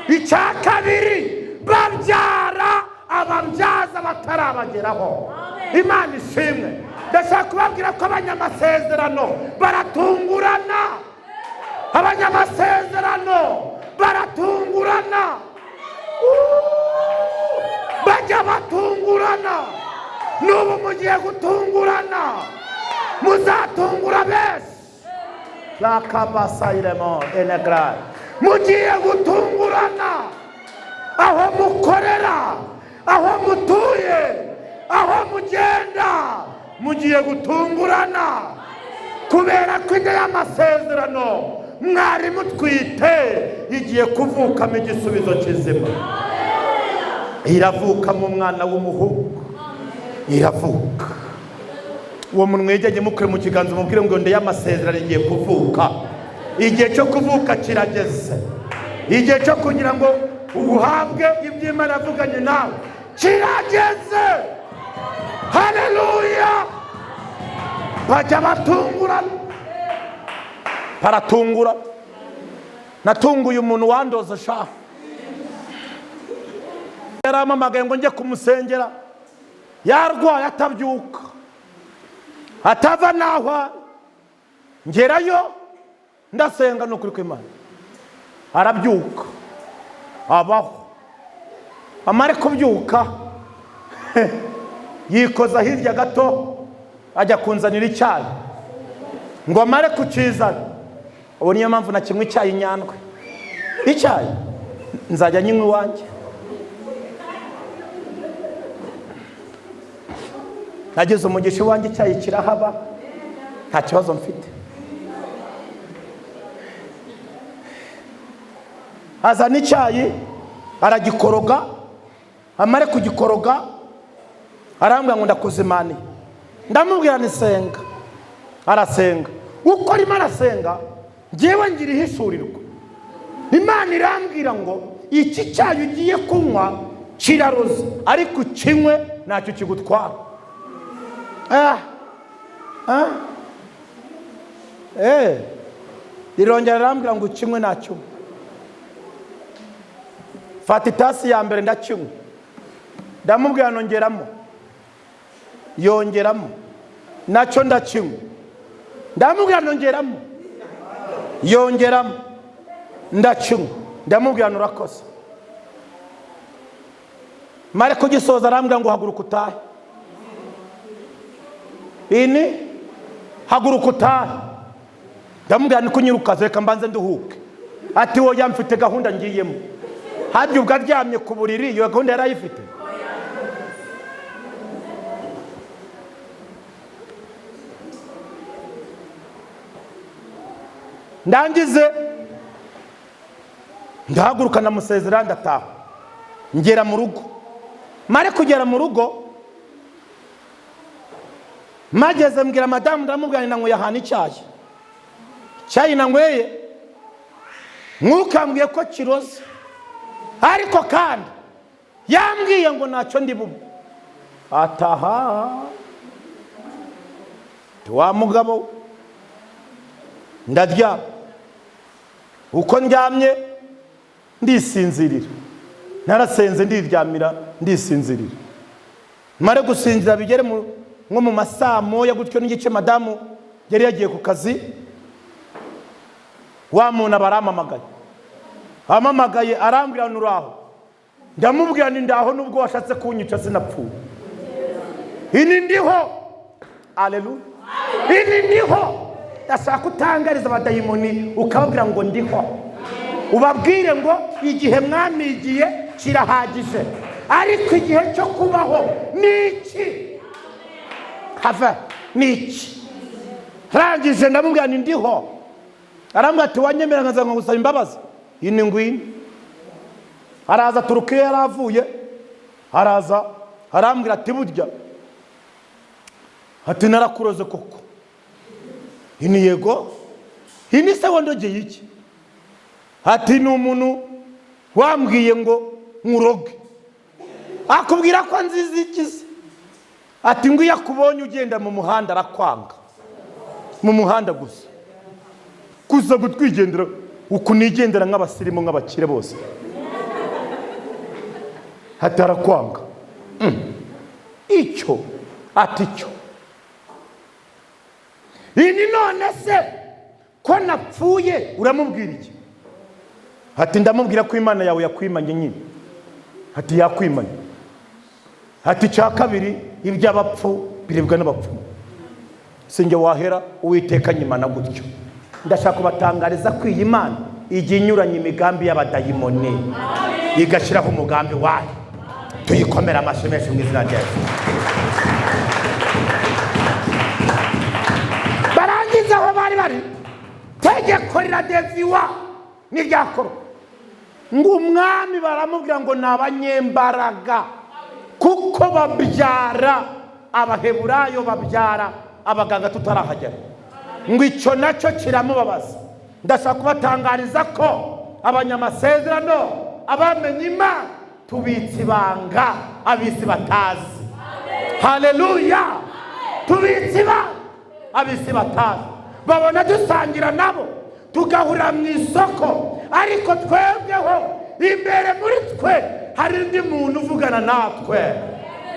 Icya kabiri, babyara ababyaza batarabageraho. Imana ishimwe. Ndashaka kubabwira ko abanyamasezerano baratungurana, abanyamasezerano baratungurana, bajya batungurana. N'ubu mugiye gutungurana, muzatungura benshi. Lakabasayiremo enegra, mugiye gutungurana aho mukorera, aho mutuye, aho mugenda, mugiye gutungurana. Kubera ko inda y'amasezerano mwari mutwite igiye kuvukamo igisubizo kizima. Iravukamo umwana w'umuhungu, iravuka. Uwo muntu mwegeranye mukure mu kiganza, umubwire ngo inda y'amasezerano igiye kuvuka. Igihe cyo kuvuka kirageze, igihe cyo kugira ngo uhabwe ibyo Imana yavuganye nawe kirageze. Haleluya! Bajya batungura, baratungura. Natunguye umuntu wandoza sha, yarampamagaye ngo njye kumusengera, yarwaye atabyuka, atava naho ari. Ngerayo ndasenga, ni ukuri kw'Imana, arabyuka abaho. Amare kubyuka yikoza hirya gato ajya kunzanira icyayi, ngo amare kukizana. Ubu niyo mpamvu nakinywa icyayi nyandwe, icyayi nzajya nyinywa iwanjye. Nagize umugisha iwanjye icyayi kirahaba, nta kibazo mfite. Azana icyayi aragikoroga, amare kugikoroga arambwira ngo ndakuzimaniye. Ndamubwira nti senga, arasenga. Uko arimo arasenga njyewe ngira ihishurirwa. Imana irambwira ngo iki cyayi ugiye kunywa kiraroze, ariko ukinywe ntacyo kigutwara. Irongera irambwira ngo ukinywe ntacyo. Fata itasi ya mbere ndakinywa, ndamubwira nongeramo, yongeramo, nacyo ndakinywa, ndamubwira nongeramo, yongeramo, ndakinywa, ndamubwira nurakoze. Mare kugisoza arambwira ngo haguruka utahe. Ini haguruka utahe. Ndamubwira niko nyirukaze, reka mbanze nduhuke. Ati oya mfite gahunda ngiyemo. Harya ubwo aryamye ku buriri iyo gahunda yarayifite? Ndangize ndahaguruka ndamusezera ndataha, ngera mu rugo. Mare kugera mu rugo mageze mbwira madamu, ndamubwira nanyweye ahantu icyayi, icyayi nanyweye mwukambwiye ko kiroze, ariko kandi yambwiye ngo ntacyo ndi bube. Ataha wa mugabo, ndaryama. Uko ndyamye ndisinzirira, narasenze ndiryamira ndisinzirira. Mare gusinzira bigere nko mu masaa moya gutyo n'igice, madamu yari yagiye ku kazi, wa muntu aba arampamagaye. Ampamagaye arambwira nuraho, ndamubwira nti ndaho nubwo washatse kunyica sinapfuye, ini ndiho. Haleluya, ini ndiho. Ndashaka utangariza abadayimoni ukababwira ngo ndiho, ubabwire ngo igihe mwamigiye kirahagije, ariko igihe cyo kubaho ni iki? Have ni iki? Rangije ndamubwira nti ndiho. Arambwira ati wanyemera nkaza nkagusaba imbabazi? Ini ngwino. Araza aturuka iyo yari avuye, araza arambwira ati burya ati narakuroze koko. Ini yego. Ini se wandogeye iki? Ati ni umuntu wambwiye ngo nkuroge. Akubwira ko nziza ikize. Ati ngo iyo akubonye ugenda mu muhanda arakwanga. Mu muhanda gusa. Kuza gutwigendera uku nigendera nk'abasirimu nk'abakire bose. Ati arakwanga. Icyo ati cyo. Ini none se ko napfuye uramubwira iki? Ati ndamubwira ko Imana yawe yakwimanye nyine. Ati yakwimanye. Ati cya kabiri iby'abapfu biribwa n'abapfumu. Sinjye wahera Uwiteka nyimana gutyo. Ndashaka kubatangariza ko iyi Imana ijya inyuranya imigambi y'abadayimoni igashyiraho umugambi wayo. Tuyikomera amashyi menshi mu izina rya Yesu. Barangiza aho bari bari, tegeko riradeviwa n'iryakorwa. Ngo umwami baramubwira ngo ni abanyembaraga kuko babyara Abaheburayo, babyara abaganga tutarahagera. Ngo icyo nacyo kiramubabaza. Ndashaka kubatangariza ko abanyamasezerano, abamenye Imana, tubitse ibanga ab'isi batazi. Haleluya! Tubitse ibanga ab'isi batazi. Babona dusangira nabo, tugahurira mu isoko, ariko twebweho imbere muri twe hari undi muntu uvugana natwe.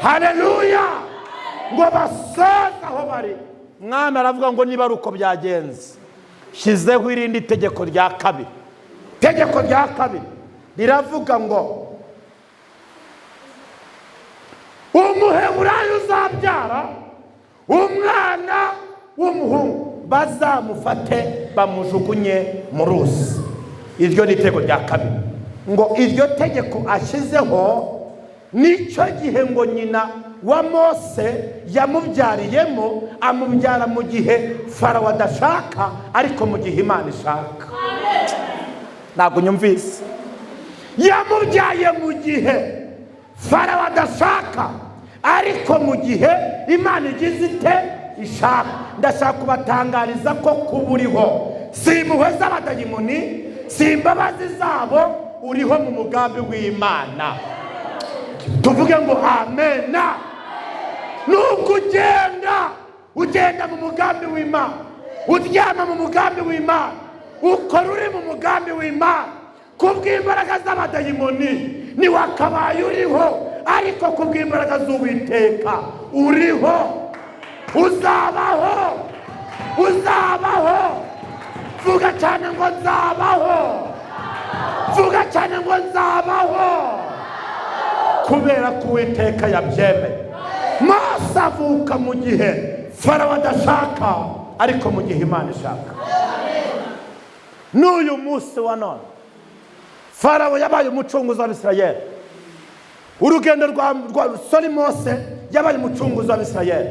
Haleluya! Ngo basoze aho bari, mwami aravuga ngo niba ari uko byagenze, shyizeho irindi tegeko rya kabiri. Itegeko rya kabiri riravuga ngo Umuheburayo uzabyara umwana w'umuhungu bazamufate bamujugunye mu ruzi. Iryo ni itegeko rya kabiri. Ngo iryo tegeko ashyizeho, nicyo gihe ngo nyina wa Mose yamubyariyemo, amubyara mu gihe Farawo adashaka, ariko mu gihe Imana ishaka. Ntabwo nyumvise. Yamubyaye mu gihe Farawo adashaka, ariko mu gihe Imana igize ite? Ishaka. Ndashaka kubatangariza ko kuba uriho si impuhwe z'abadayimoni, si imbabazi zabo, uriho mu mugambi w'Imana. Tuvuge ngo amena. Nubwo ugenda, ugenda mu mugambi w'Imana, uryama mu mugambi w'Imana, ukora uri mu mugambi w'Imana. Kubw'imbaraga z'abadayimoni ntiwakabaye uriho, ariko kubw'imbaraga z'Uwiteka uriho. Uzabaho, uzabaho. Vuga cyane ngo nzabaho. Vuga cyane ngo nzabaho, kubera ko Uwiteka yabyemeye. Mose avuka mu gihe Farawo adashaka, ariko mu gihe Imana ishaka. N'uyu munsi wa none Farawo yabaye umucunguzi w'Abisirayeli. Urugendo rwa sori, Mose yabaye umucunguzi w'Abisirayeli.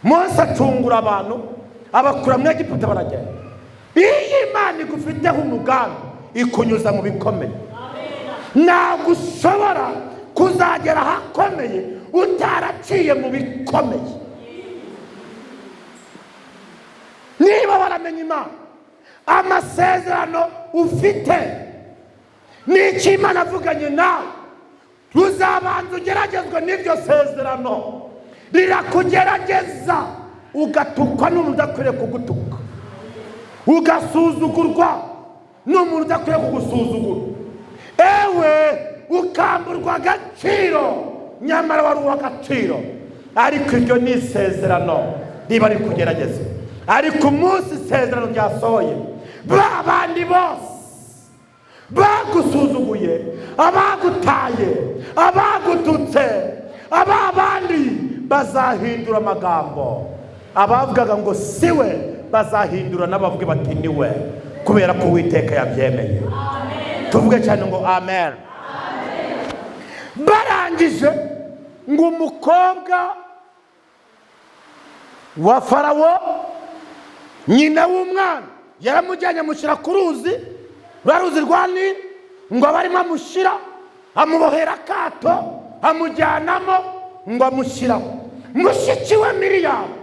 Mose acungura abantu, abakura mu Egiputa, baragenda. Iyo Imana igufiteho umugambi, ikunyuza mu bikomeye. Ntabwo ushobora kuzagera ahakomeye utaraciye mu bikomeye. Niba waramenye Imana, amasezerano ufite n'icyo Imana avuganye nawe, uzabanza ugeragezwe n'iryo sezerano. Rirakugerageza, ugatukwa n'umuntu udakwiriye kugutuka, ugasuzugurwa n'umuntu udakwiriye kugusuzugura, ewe ukamburwa agaciro nyamara wari uw'agaciro. Ariko iryo ni isezerano riba rikugerageza. Ariko umunsi isezerano ryasohoye, ba bandi bose bagusuzuguye, abagutaye, abagututse, aba bandi bazahindura amagambo. Abavugaga ngo si we bazahindura n'abavuge bati ni we, kubera ko Uwiteka yabyemeye. Tuvuge cyane ngo amen. Barangije, ngo umukobwa wa Farawo, nyina w'umwana, yaramujyanye amushyira ku ruzi, rwa ruzi rwa Nili, ngo abe arimo amushyira, amubohera akato, amujyanamo, ngo amushyiraho. Mushiki we Miriyamu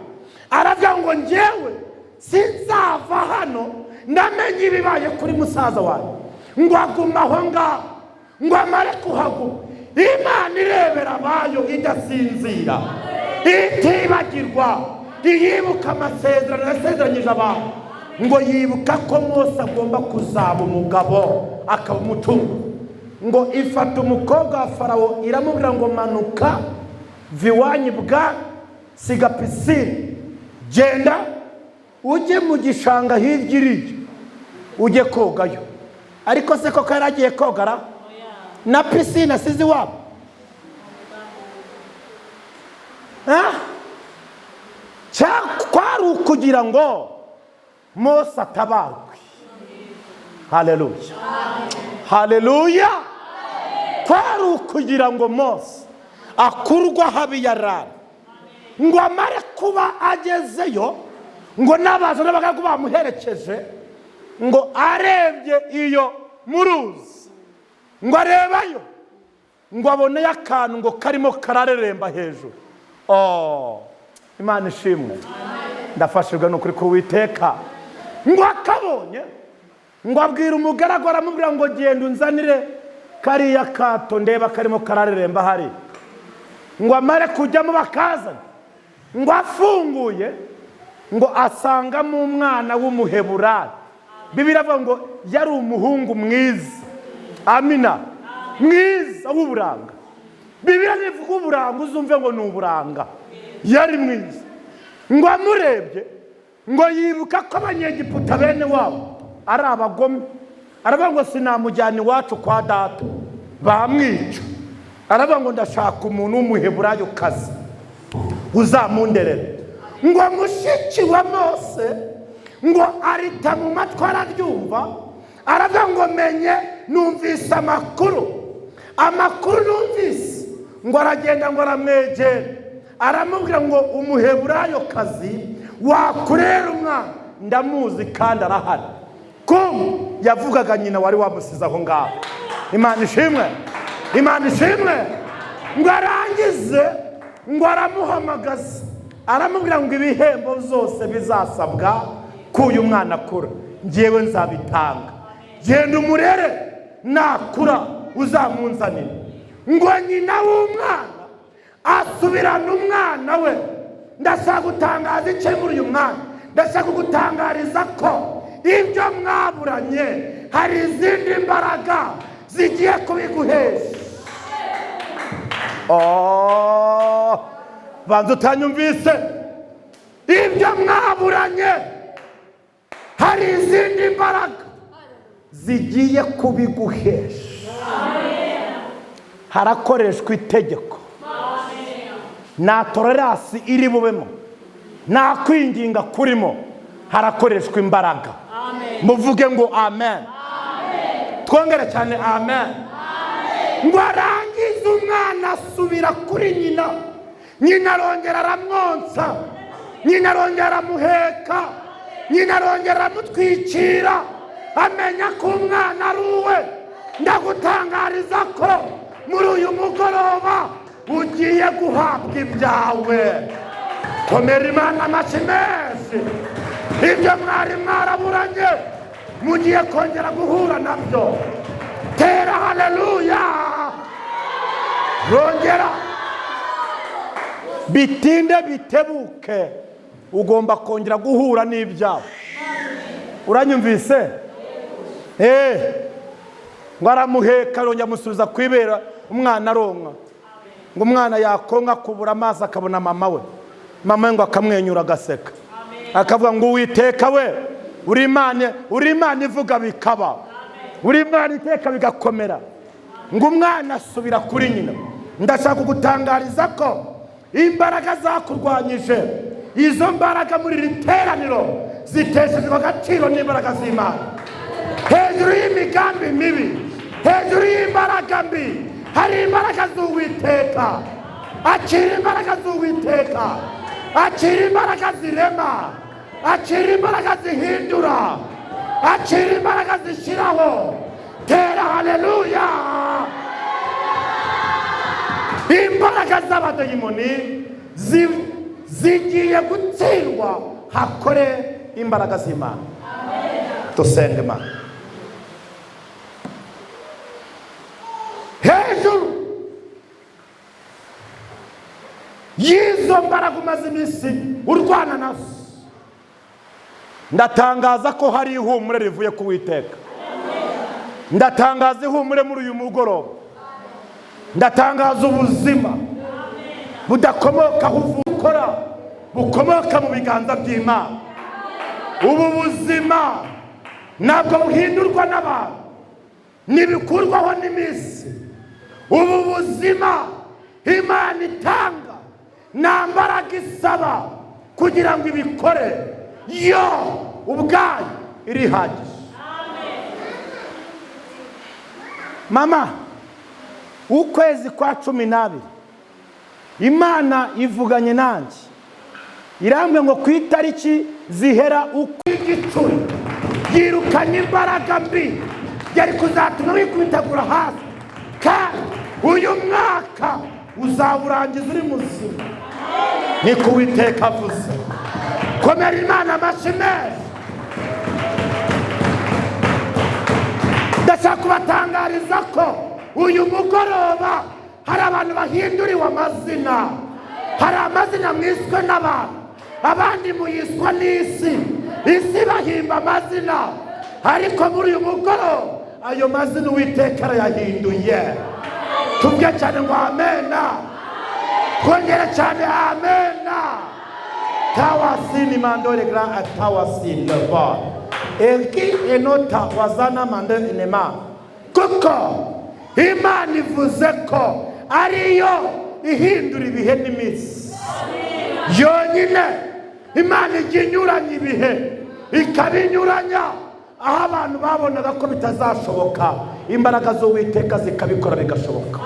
aravuga ngo njyewe sinzava hano ndamenye ibibaye kuri musaza wanjye. Ngo aguma aho ngaho, ngo amare kuhaguma, Imana irebera abayo idasinzira, itibagirwa, iyibuka amasezerano yasezeranyije abantu. Ngo yibuka ko Mose agomba kuzaba umugabo akaba umutungo. Ngo ifata umukobwa wa Farawo, iramubwira ngo manuka viwanyi bwa siga pisine, genda ujye mu gishanga hirya iriya ujye kogayo. Ariko se koko yari agiye kogara na pisine asize iwabo? Kwari ukugira ngo Mose atabarwe. Haleluya, haleluya! Kwari ukugira ngo Mose akurwe ahabi yarari. Ngo amare kuba agezeyo, Ngo n'abaza n'abagaragu bamuherekeje, ngo arebye iyo mu ruzi, ngo arebayo, ngo aboneyo akantu ngo karimo karareremba hejuru. Oh, Imana ishimwe, ndafashijwe n'ukuri k'Uwiteka. Ngo akabonye, ngo abwira umugaragu, aramubwira ngo: "Genda unzanire kariya kato ndeba karimo karareremba hari." Ngo amare kujyamo bakazana, ngo afunguye, ngo asangamo umwana w'Umuheburayo. Bibiliya avuga ngo yari umuhungu mwiza, amina, mwiza w'uburanga. Bibiliya nivuga uburanga uzumve ngo ni uburanga, yari mwiza. Ngo amurebye, ngo yibuka ko Abanyegiputa bene wabo ari abagome. Aravuga ngo: "Sinamujyana iwacu kwa data, bamwica." Aravuga ngo: "Ndashaka umuntu w'Umuheburayo kazi uzamunderera." Ngo mushiki wa Mose ngo arita mu matwi, araryumva, aravuga ngo: "Menye numvise amakuru, amakuru numvise." Ngo aragenda, ngo aramwegera, aramubwira ngo: "Umuheburayo kazi wakurera umwana ndamuzi kandi arahari." Kumbe yavugaga nyina wari wamusize aho ngaho. Imana ishimwe, Imana ishimwe. Ngo arangize, ngo aramuhamagaza, aramubwira ngo: "Ibihembo byose bizasabwa ko uyu mwana akura, ngewe nzabitanga. Genda umurere, nakura uzamunzanire." Ngo nyina w'umwana asubirana umwana we. Ndashaka gutangaza icyo muri uyu mwana, ndashaka gutangariza ko ibyo mwaburanye hari izindi mbaraga zigiye kubiguhesha. Oh, banza utanyumvise. Ibyo mwaburanye hari izindi mbaraga zigiye kubiguhesha. Harakoreshwa itegeko, nta tolerance iri bubemo, nta kwinginga kurimo, harakoreshwa imbaraga. Muvuge ngo amen, twongere cyane amen. Ngo arangize, umwana asubira kuri nyina. Nyina arongera aramwonsa, nyina arongera aramuheka, nyina arongera aramutwikira, amenya ko umwana ari uwe. Ndagutangariza ko muri uyu mugoroba ugiye guhabwa ibyawe. Komera Imana amashyi menshi. Ibyo mwari mwaraburanye mugiye kongera guhura nabyo. Tera haleluya, rongera. Bitinde bitebuke, ugomba kongera guhura n'ibyawe. Uranyumvise? Ngo aramuheka, arongera amusubiza ku ibera, umwana aronka. Ngo umwana yakonka akubura amaso akabona mama we. Mama we ngo akamwenyura, agaseka, akavuga ngo: "Uwiteka we, uri Imana, uri Imana ivuga bikaba, uri Imana iteka bigakomera." Ngo umwana asubira kuri nyina. Ndashaka kugutangariza ko imbaraga zakurwanyije, izo mbaraga muri iri teraniro ziteshejwe agaciro n'imbaraga z'Imana. Hejuru y'imigambi mibi, hejuru y'imbaraga mbi, hari imbaraga z'Uwiteka. Akira imbaraga z'Uwiteka, akira imbaraga zirema, akira imbaraga zihindura, akira imbaraga zishyiraho. Tera haleluya. Imbaraga z'abadayimoni zigiye gutsindwa, hakore imbaraga z'Imana. Dusenga Imana. Hejuru y'izo mbaraga umaze iminsi urwana nazo, ndatangaza ko hari ihumure rivuye ku Witeka. Ndatangaza ihumure muri uyu mugoroba. Ndatangaza ubuzima budakomoka aho ukora, bukomoka mu biganza by'Imana. Ubu buzima ntabwo buhindurwa n'abantu, ntibikurwaho n'iminsi. Ubu buzima Imana itanga nta mbaraga isaba kugira ngo ibikore, yo ubwayo irihagije. Mama, ukwezi kwa 12 Imana ivuganye nanjye, irambwira ngo ku itariki Zihera uko igicuri yirukanye imbaraga mbi yari kuzatuma wikubitagura hasi, kandi uyu mwaka uzawurangiza uri muzima, niko Uwiteka avuze. Komera Imana amashyi menshi. Ndashaka kubatangariza ko uyu mugoroba hari abantu bahinduriwe amazina. Hari amazina mwiswe n'abantu, abandi muyiswa n'isi, isi bahimba amazina, ariko muri uyu mugoroba ayo mazina Uwiteka arayahinduye. Tuvuge cyane ngo amena, twongere cyane amena. Tawasini mandore gra atawasini leva elki enota wazana mande inema, kuko Imana ivuze ko ariyo ihindura ibihe n'iminsi yonyine. Imana ijya inyuranya ibihe ikabinyuranya, aho abantu babonaga ko bitazashoboka, imbaraga z'Uwiteka zikabikora bigashoboka.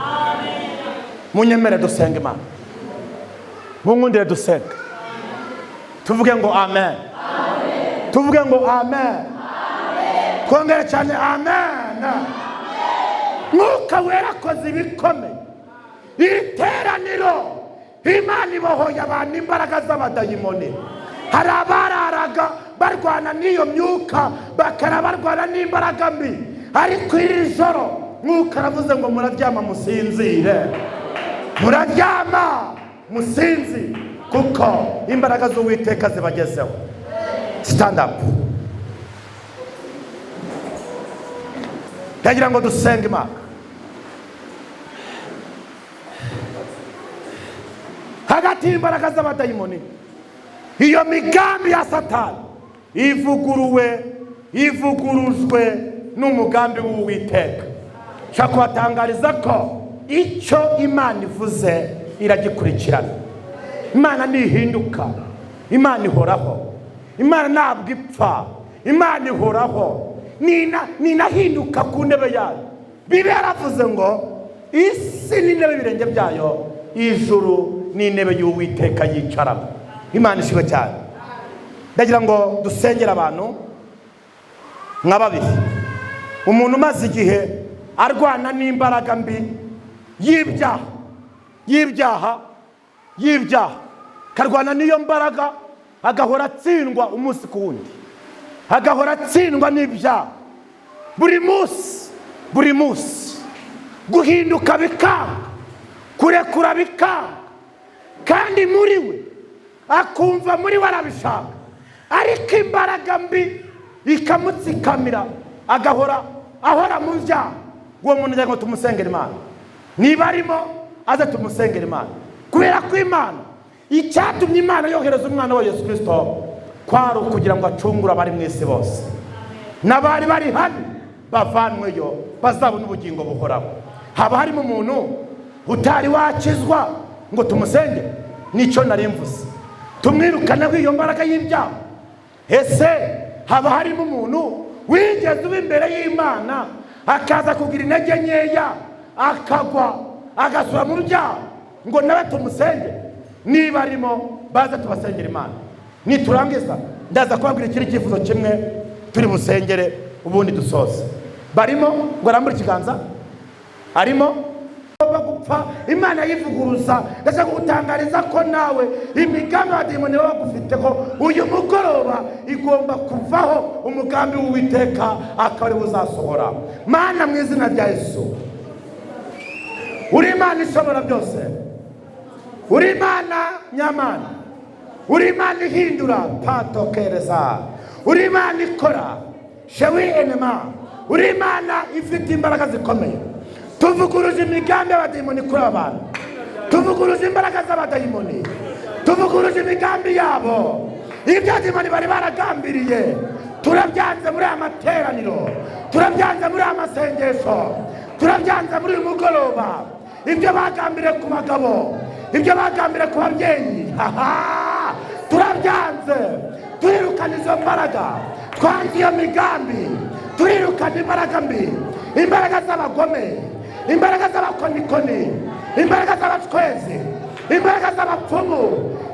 Munyemere dusenge Imana, munkundire dusenge, tuvuge ngo amen, tuvuge ngo amen, twongere cyane amen. Mwuka Wera akoze ibikomeye. Iri teraniro Imana ibohoye abantu imbaraga z'abadayimoni. Hari abararaga barwana n'iyo myuka, bakara barwana n'imbaraga mbi, ariko iri joro Mwuka aravuze ngo muraryama musinzire, muraryama musinzire, kuko imbaraga z'Uwiteka zibagezeho. Stand up. Ndagira ngo dusenge Imana. Hagati y'imbaraga z'abadayimoni, iyo migambi ya Satani ivuguruwe, ivugurujwe n'umugambi w'Uwiteka. Nshaka kubatangariza ko icyo Imana ivuze iragikurikirana. Imana ntihinduka, Imana ihoraho, Imana ntabwo ipfa, Imana ihoraho, ninahinduka ku ntebe yayo. Bibiliya yaravuze ngo isi ni intebe y'ibirenge byayo, ijuru ni intebe y'Uwiteka yicaramo. Imana ishimwe cyane. Ndagira ngo dusengere abantu nka babiri. Umuntu umaze igihe arwana n'imbaraga mbi y'ibyaha, y'ibyaha, y'ibyaha, akarwana n'iyo mbaraga, agahora atsindwa umunsi ku wundi, agahora atsindwa n'ibyaha buri munsi, buri munsi. Guhinduka bikanga, kurekura bikanga, kandi muri we akumva muri we arabishaka, ariko imbaraga mbi ikamutsikamira, agahora ahora mu byaha. Uwo muntu agira ngo tumusengere Imana, niba arimo aze tumusengere Imana, kubera ko Imana icyatumye Imana yohereza umwana wa Yesu Kristo kwari ukugira ngo acungure abari mu isi bose, n'abari bari hano bavanweyo bazabona ubugingo buhoraho. Haba harimo umuntu utari wakizwa ngo tumusenge? Nicyo nari mvuze, tumwirukaneho iyo mbaraga y'ibyaha. Ese haba harimo umuntu wigeze uba imbere y'Imana akaza kugira intege nkeya, akagwa agasura mu byaha, ngo nawe tumusenge? Niba arimo baze tubasengera Imana. Niturangiza ndaza kubabwira ikindi cyifuzo kimwe turi busengere, ubundi dusoze. Barimo ngo arambure ikiganza, arimo gupfa. Imana yivuguruza. Ndashaka kugutangariza ko nawe imigambi y'abadayimoni baba bagufiteho uyu mugoroba igomba kuvaho, umugambi w'Uwiteka akaba ariwo uzasohora. Mana, mu izina rya Yesu, uri Imana ishobora byose, uri Imana nyamana, uri Imana ihindura patokereza, uri Imana ikora shewi enema, uri Imana ifite imbaraga zikomeye. Tuvuguruje imigambi y'abadayimoni kuri abantu, tuvuguruje imbaraga z'abadayimoni, tuvuguruje imigambi yabo. Ibyo abadayimoni bari baragambiriye turabyanze muri aya materaniro, turabyanze muri aya masengesho, turabyanze muri uyu mugoroba. Ibyo bagambiriye ku bagabo, ibyo bagambiriye ku babyeyi, turabyanze. Turirukana izo mbaraga, twanze iyo migambi, turirukana imbaraga mbi, imbaraga z'abagome, imbaraga z'abakonikoni, imbaraga z'abacwezi, Imbaraga z'abapfumu,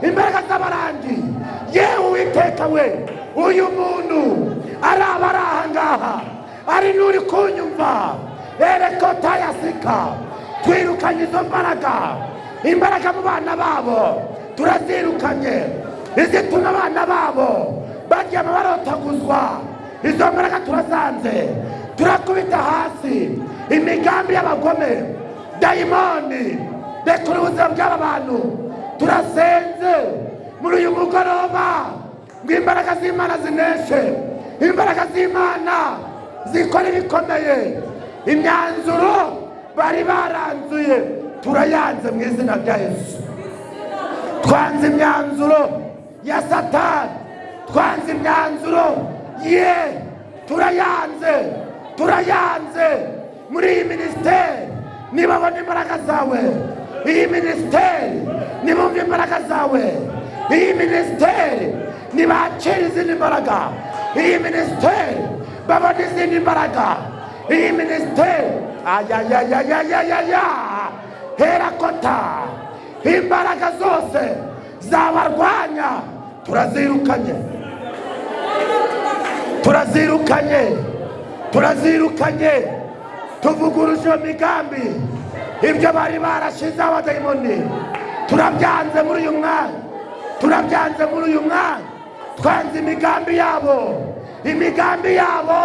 imbaraga z'abarangi, yewe Uwiteka we, uyu muntu araba ari aha ngaha, ari n'uri kunyumva, erekotayasika, twirukanye izo mbaraga, imbaraga mu bana babo turazirukanye, izituma abana babo baryama barotaguzwa, izo mbaraga turazanze, turakubita hasi imigambi y'abagome, dayimoni, rekura ubuzima bw'aba bantu. Turasenze muri uyu mugoroba ngo imbaraga z'Imana zineshe, imbaraga z'Imana zikora ibikomeye, imyanzuro bari baranzuye turayanze mu izina rya Yesu. Twanze imyanzuro ya Satani, twanze imyanzuro ye, turayanze, turayanze. Muri iyi minisiteri nibabona imbaraga zawe, iyi minisiteri nibumva imbaraga zawe, iyi minisiteri nibakira izindi mbaraga, iyi minisiteri babona izindi mbaraga, iyi minisiteri ayayayayayaya herakota, imbaraga zose zabarwanya turazirukanye, turazirukanye, turazirukanye. Tuvuguruje iyo migambi, ibyo bari barashizeho abadayimoni turabyanze muri uyu mwanya, turabyanze muri uyu mwanya. Twanze imigambi yabo, imigambi yabo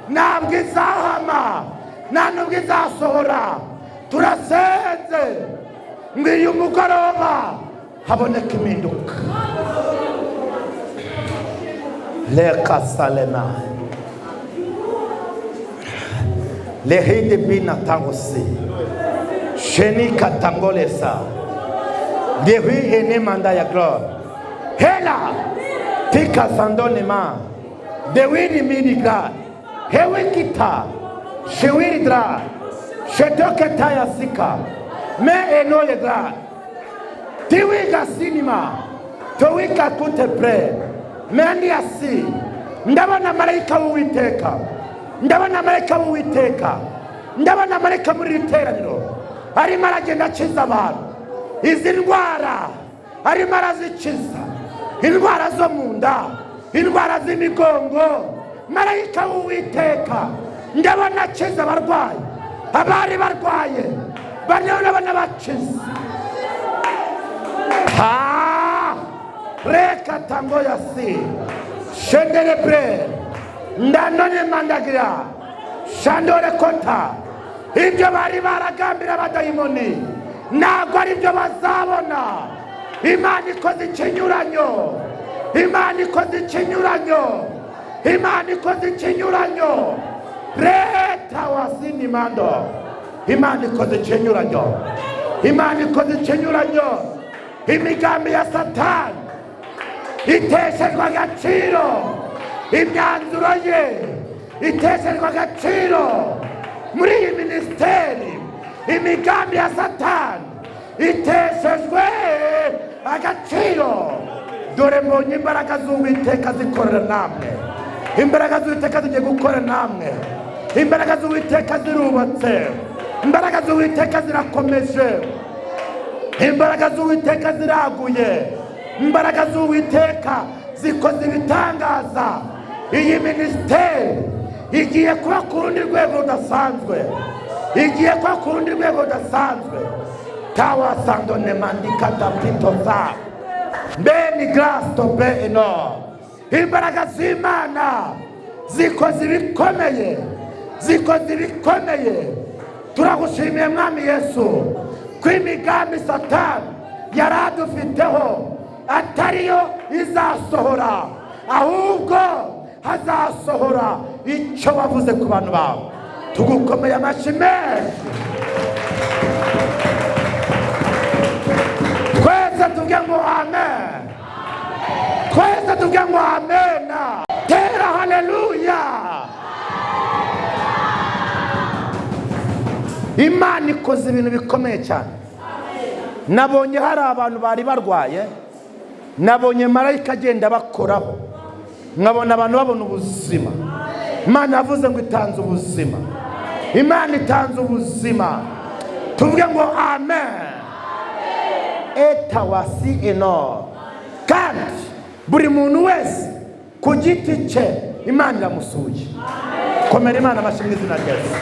ntabwo izahama, nta nubwo izasohora. Turasenze ngo uyu mugoroba haboneke impinduka. Leka salema lehide bina tangosi sheni katangolesa lehi ene manda ya gloire hela tika sandonema dewini minigra hewikita shewiridra shetoketaya sika me enoyedra tiwiga sinima towika kute pre mendiasi. Ndabona marayika w'Uwiteka, ndabona marayika w'Uwiteka, ndabona marayika muri iri teraniro arimo aragenda akiza abantu izi ndwara, arimo arazikiza, indwara zo mu nda, indwara z'imigongo. Marayika w'Uwiteka ndabona akiza abarwayi, abari barwaye ndabona bakiza. Reka tango ya si shendere ndanone mandagira shandore kota. Ibyo bari baragambira abadayimoni ntabwo ari byo bazabona. Imana ikoze ikinyuranyo, Imana ikoze ikinyuranyo, Imana ikoze ikinyuranyo. Leta wasinimando, Imana ikoze ikinyuranyo, Imana ikoze ikinyuranyo. Imigambi ya Satani iteshejwe agaciro, imyanzuro ye iteshejwe agaciro muri iyi minisiteri. Imigambi ya Satani iteshejwe agaciro. Dore mbonye imbaraga z'Uwiteka zikorera namwe, imbaraga z'Uwiteka zigiye gukora namwe, imbaraga z'Uwiteka zirubatse, imbaraga z'Uwiteka zirakomeje, imbaraga z'Uwiteka ziraguye, imbaraga z'Uwiteka zikoze ibitangaza. Iyi minisiteri igiye kuba ku rundi rwego rudasanzwe, igiye kuba ku rundi rwego rudasanzwe. Tawasandone mandika tapitoza mbeni grace tobe eno. Imbaraga z'Imana zikoze ibikomeye, zikoze ibikomeye. Turagushimiye Mwami Yesu ko imigambi Satani yari adufiteho atariyo izasohora, ahubwo hazasohora icyo wavuze ku bantu bawe. Tugukomeye amashyi menshi, twese tuvuge ngo amen, twese tuvuge ngo amen. Tera haleluya. Imana ikoze ibintu bikomeye cyane. Nabonye hari abantu bari barwaye, nabonye marayika agenda bakoraho, nkabona abantu babona ubuzima. Imana yavuze ngo itanze ubuzima, Imana itanze ubuzima. Tuvuge ngo amen. Etawasi eno. Kandi buri muntu wese ku giti cye, Imana iramusuye. Komera Imana amashyi mu izina rya Yesu.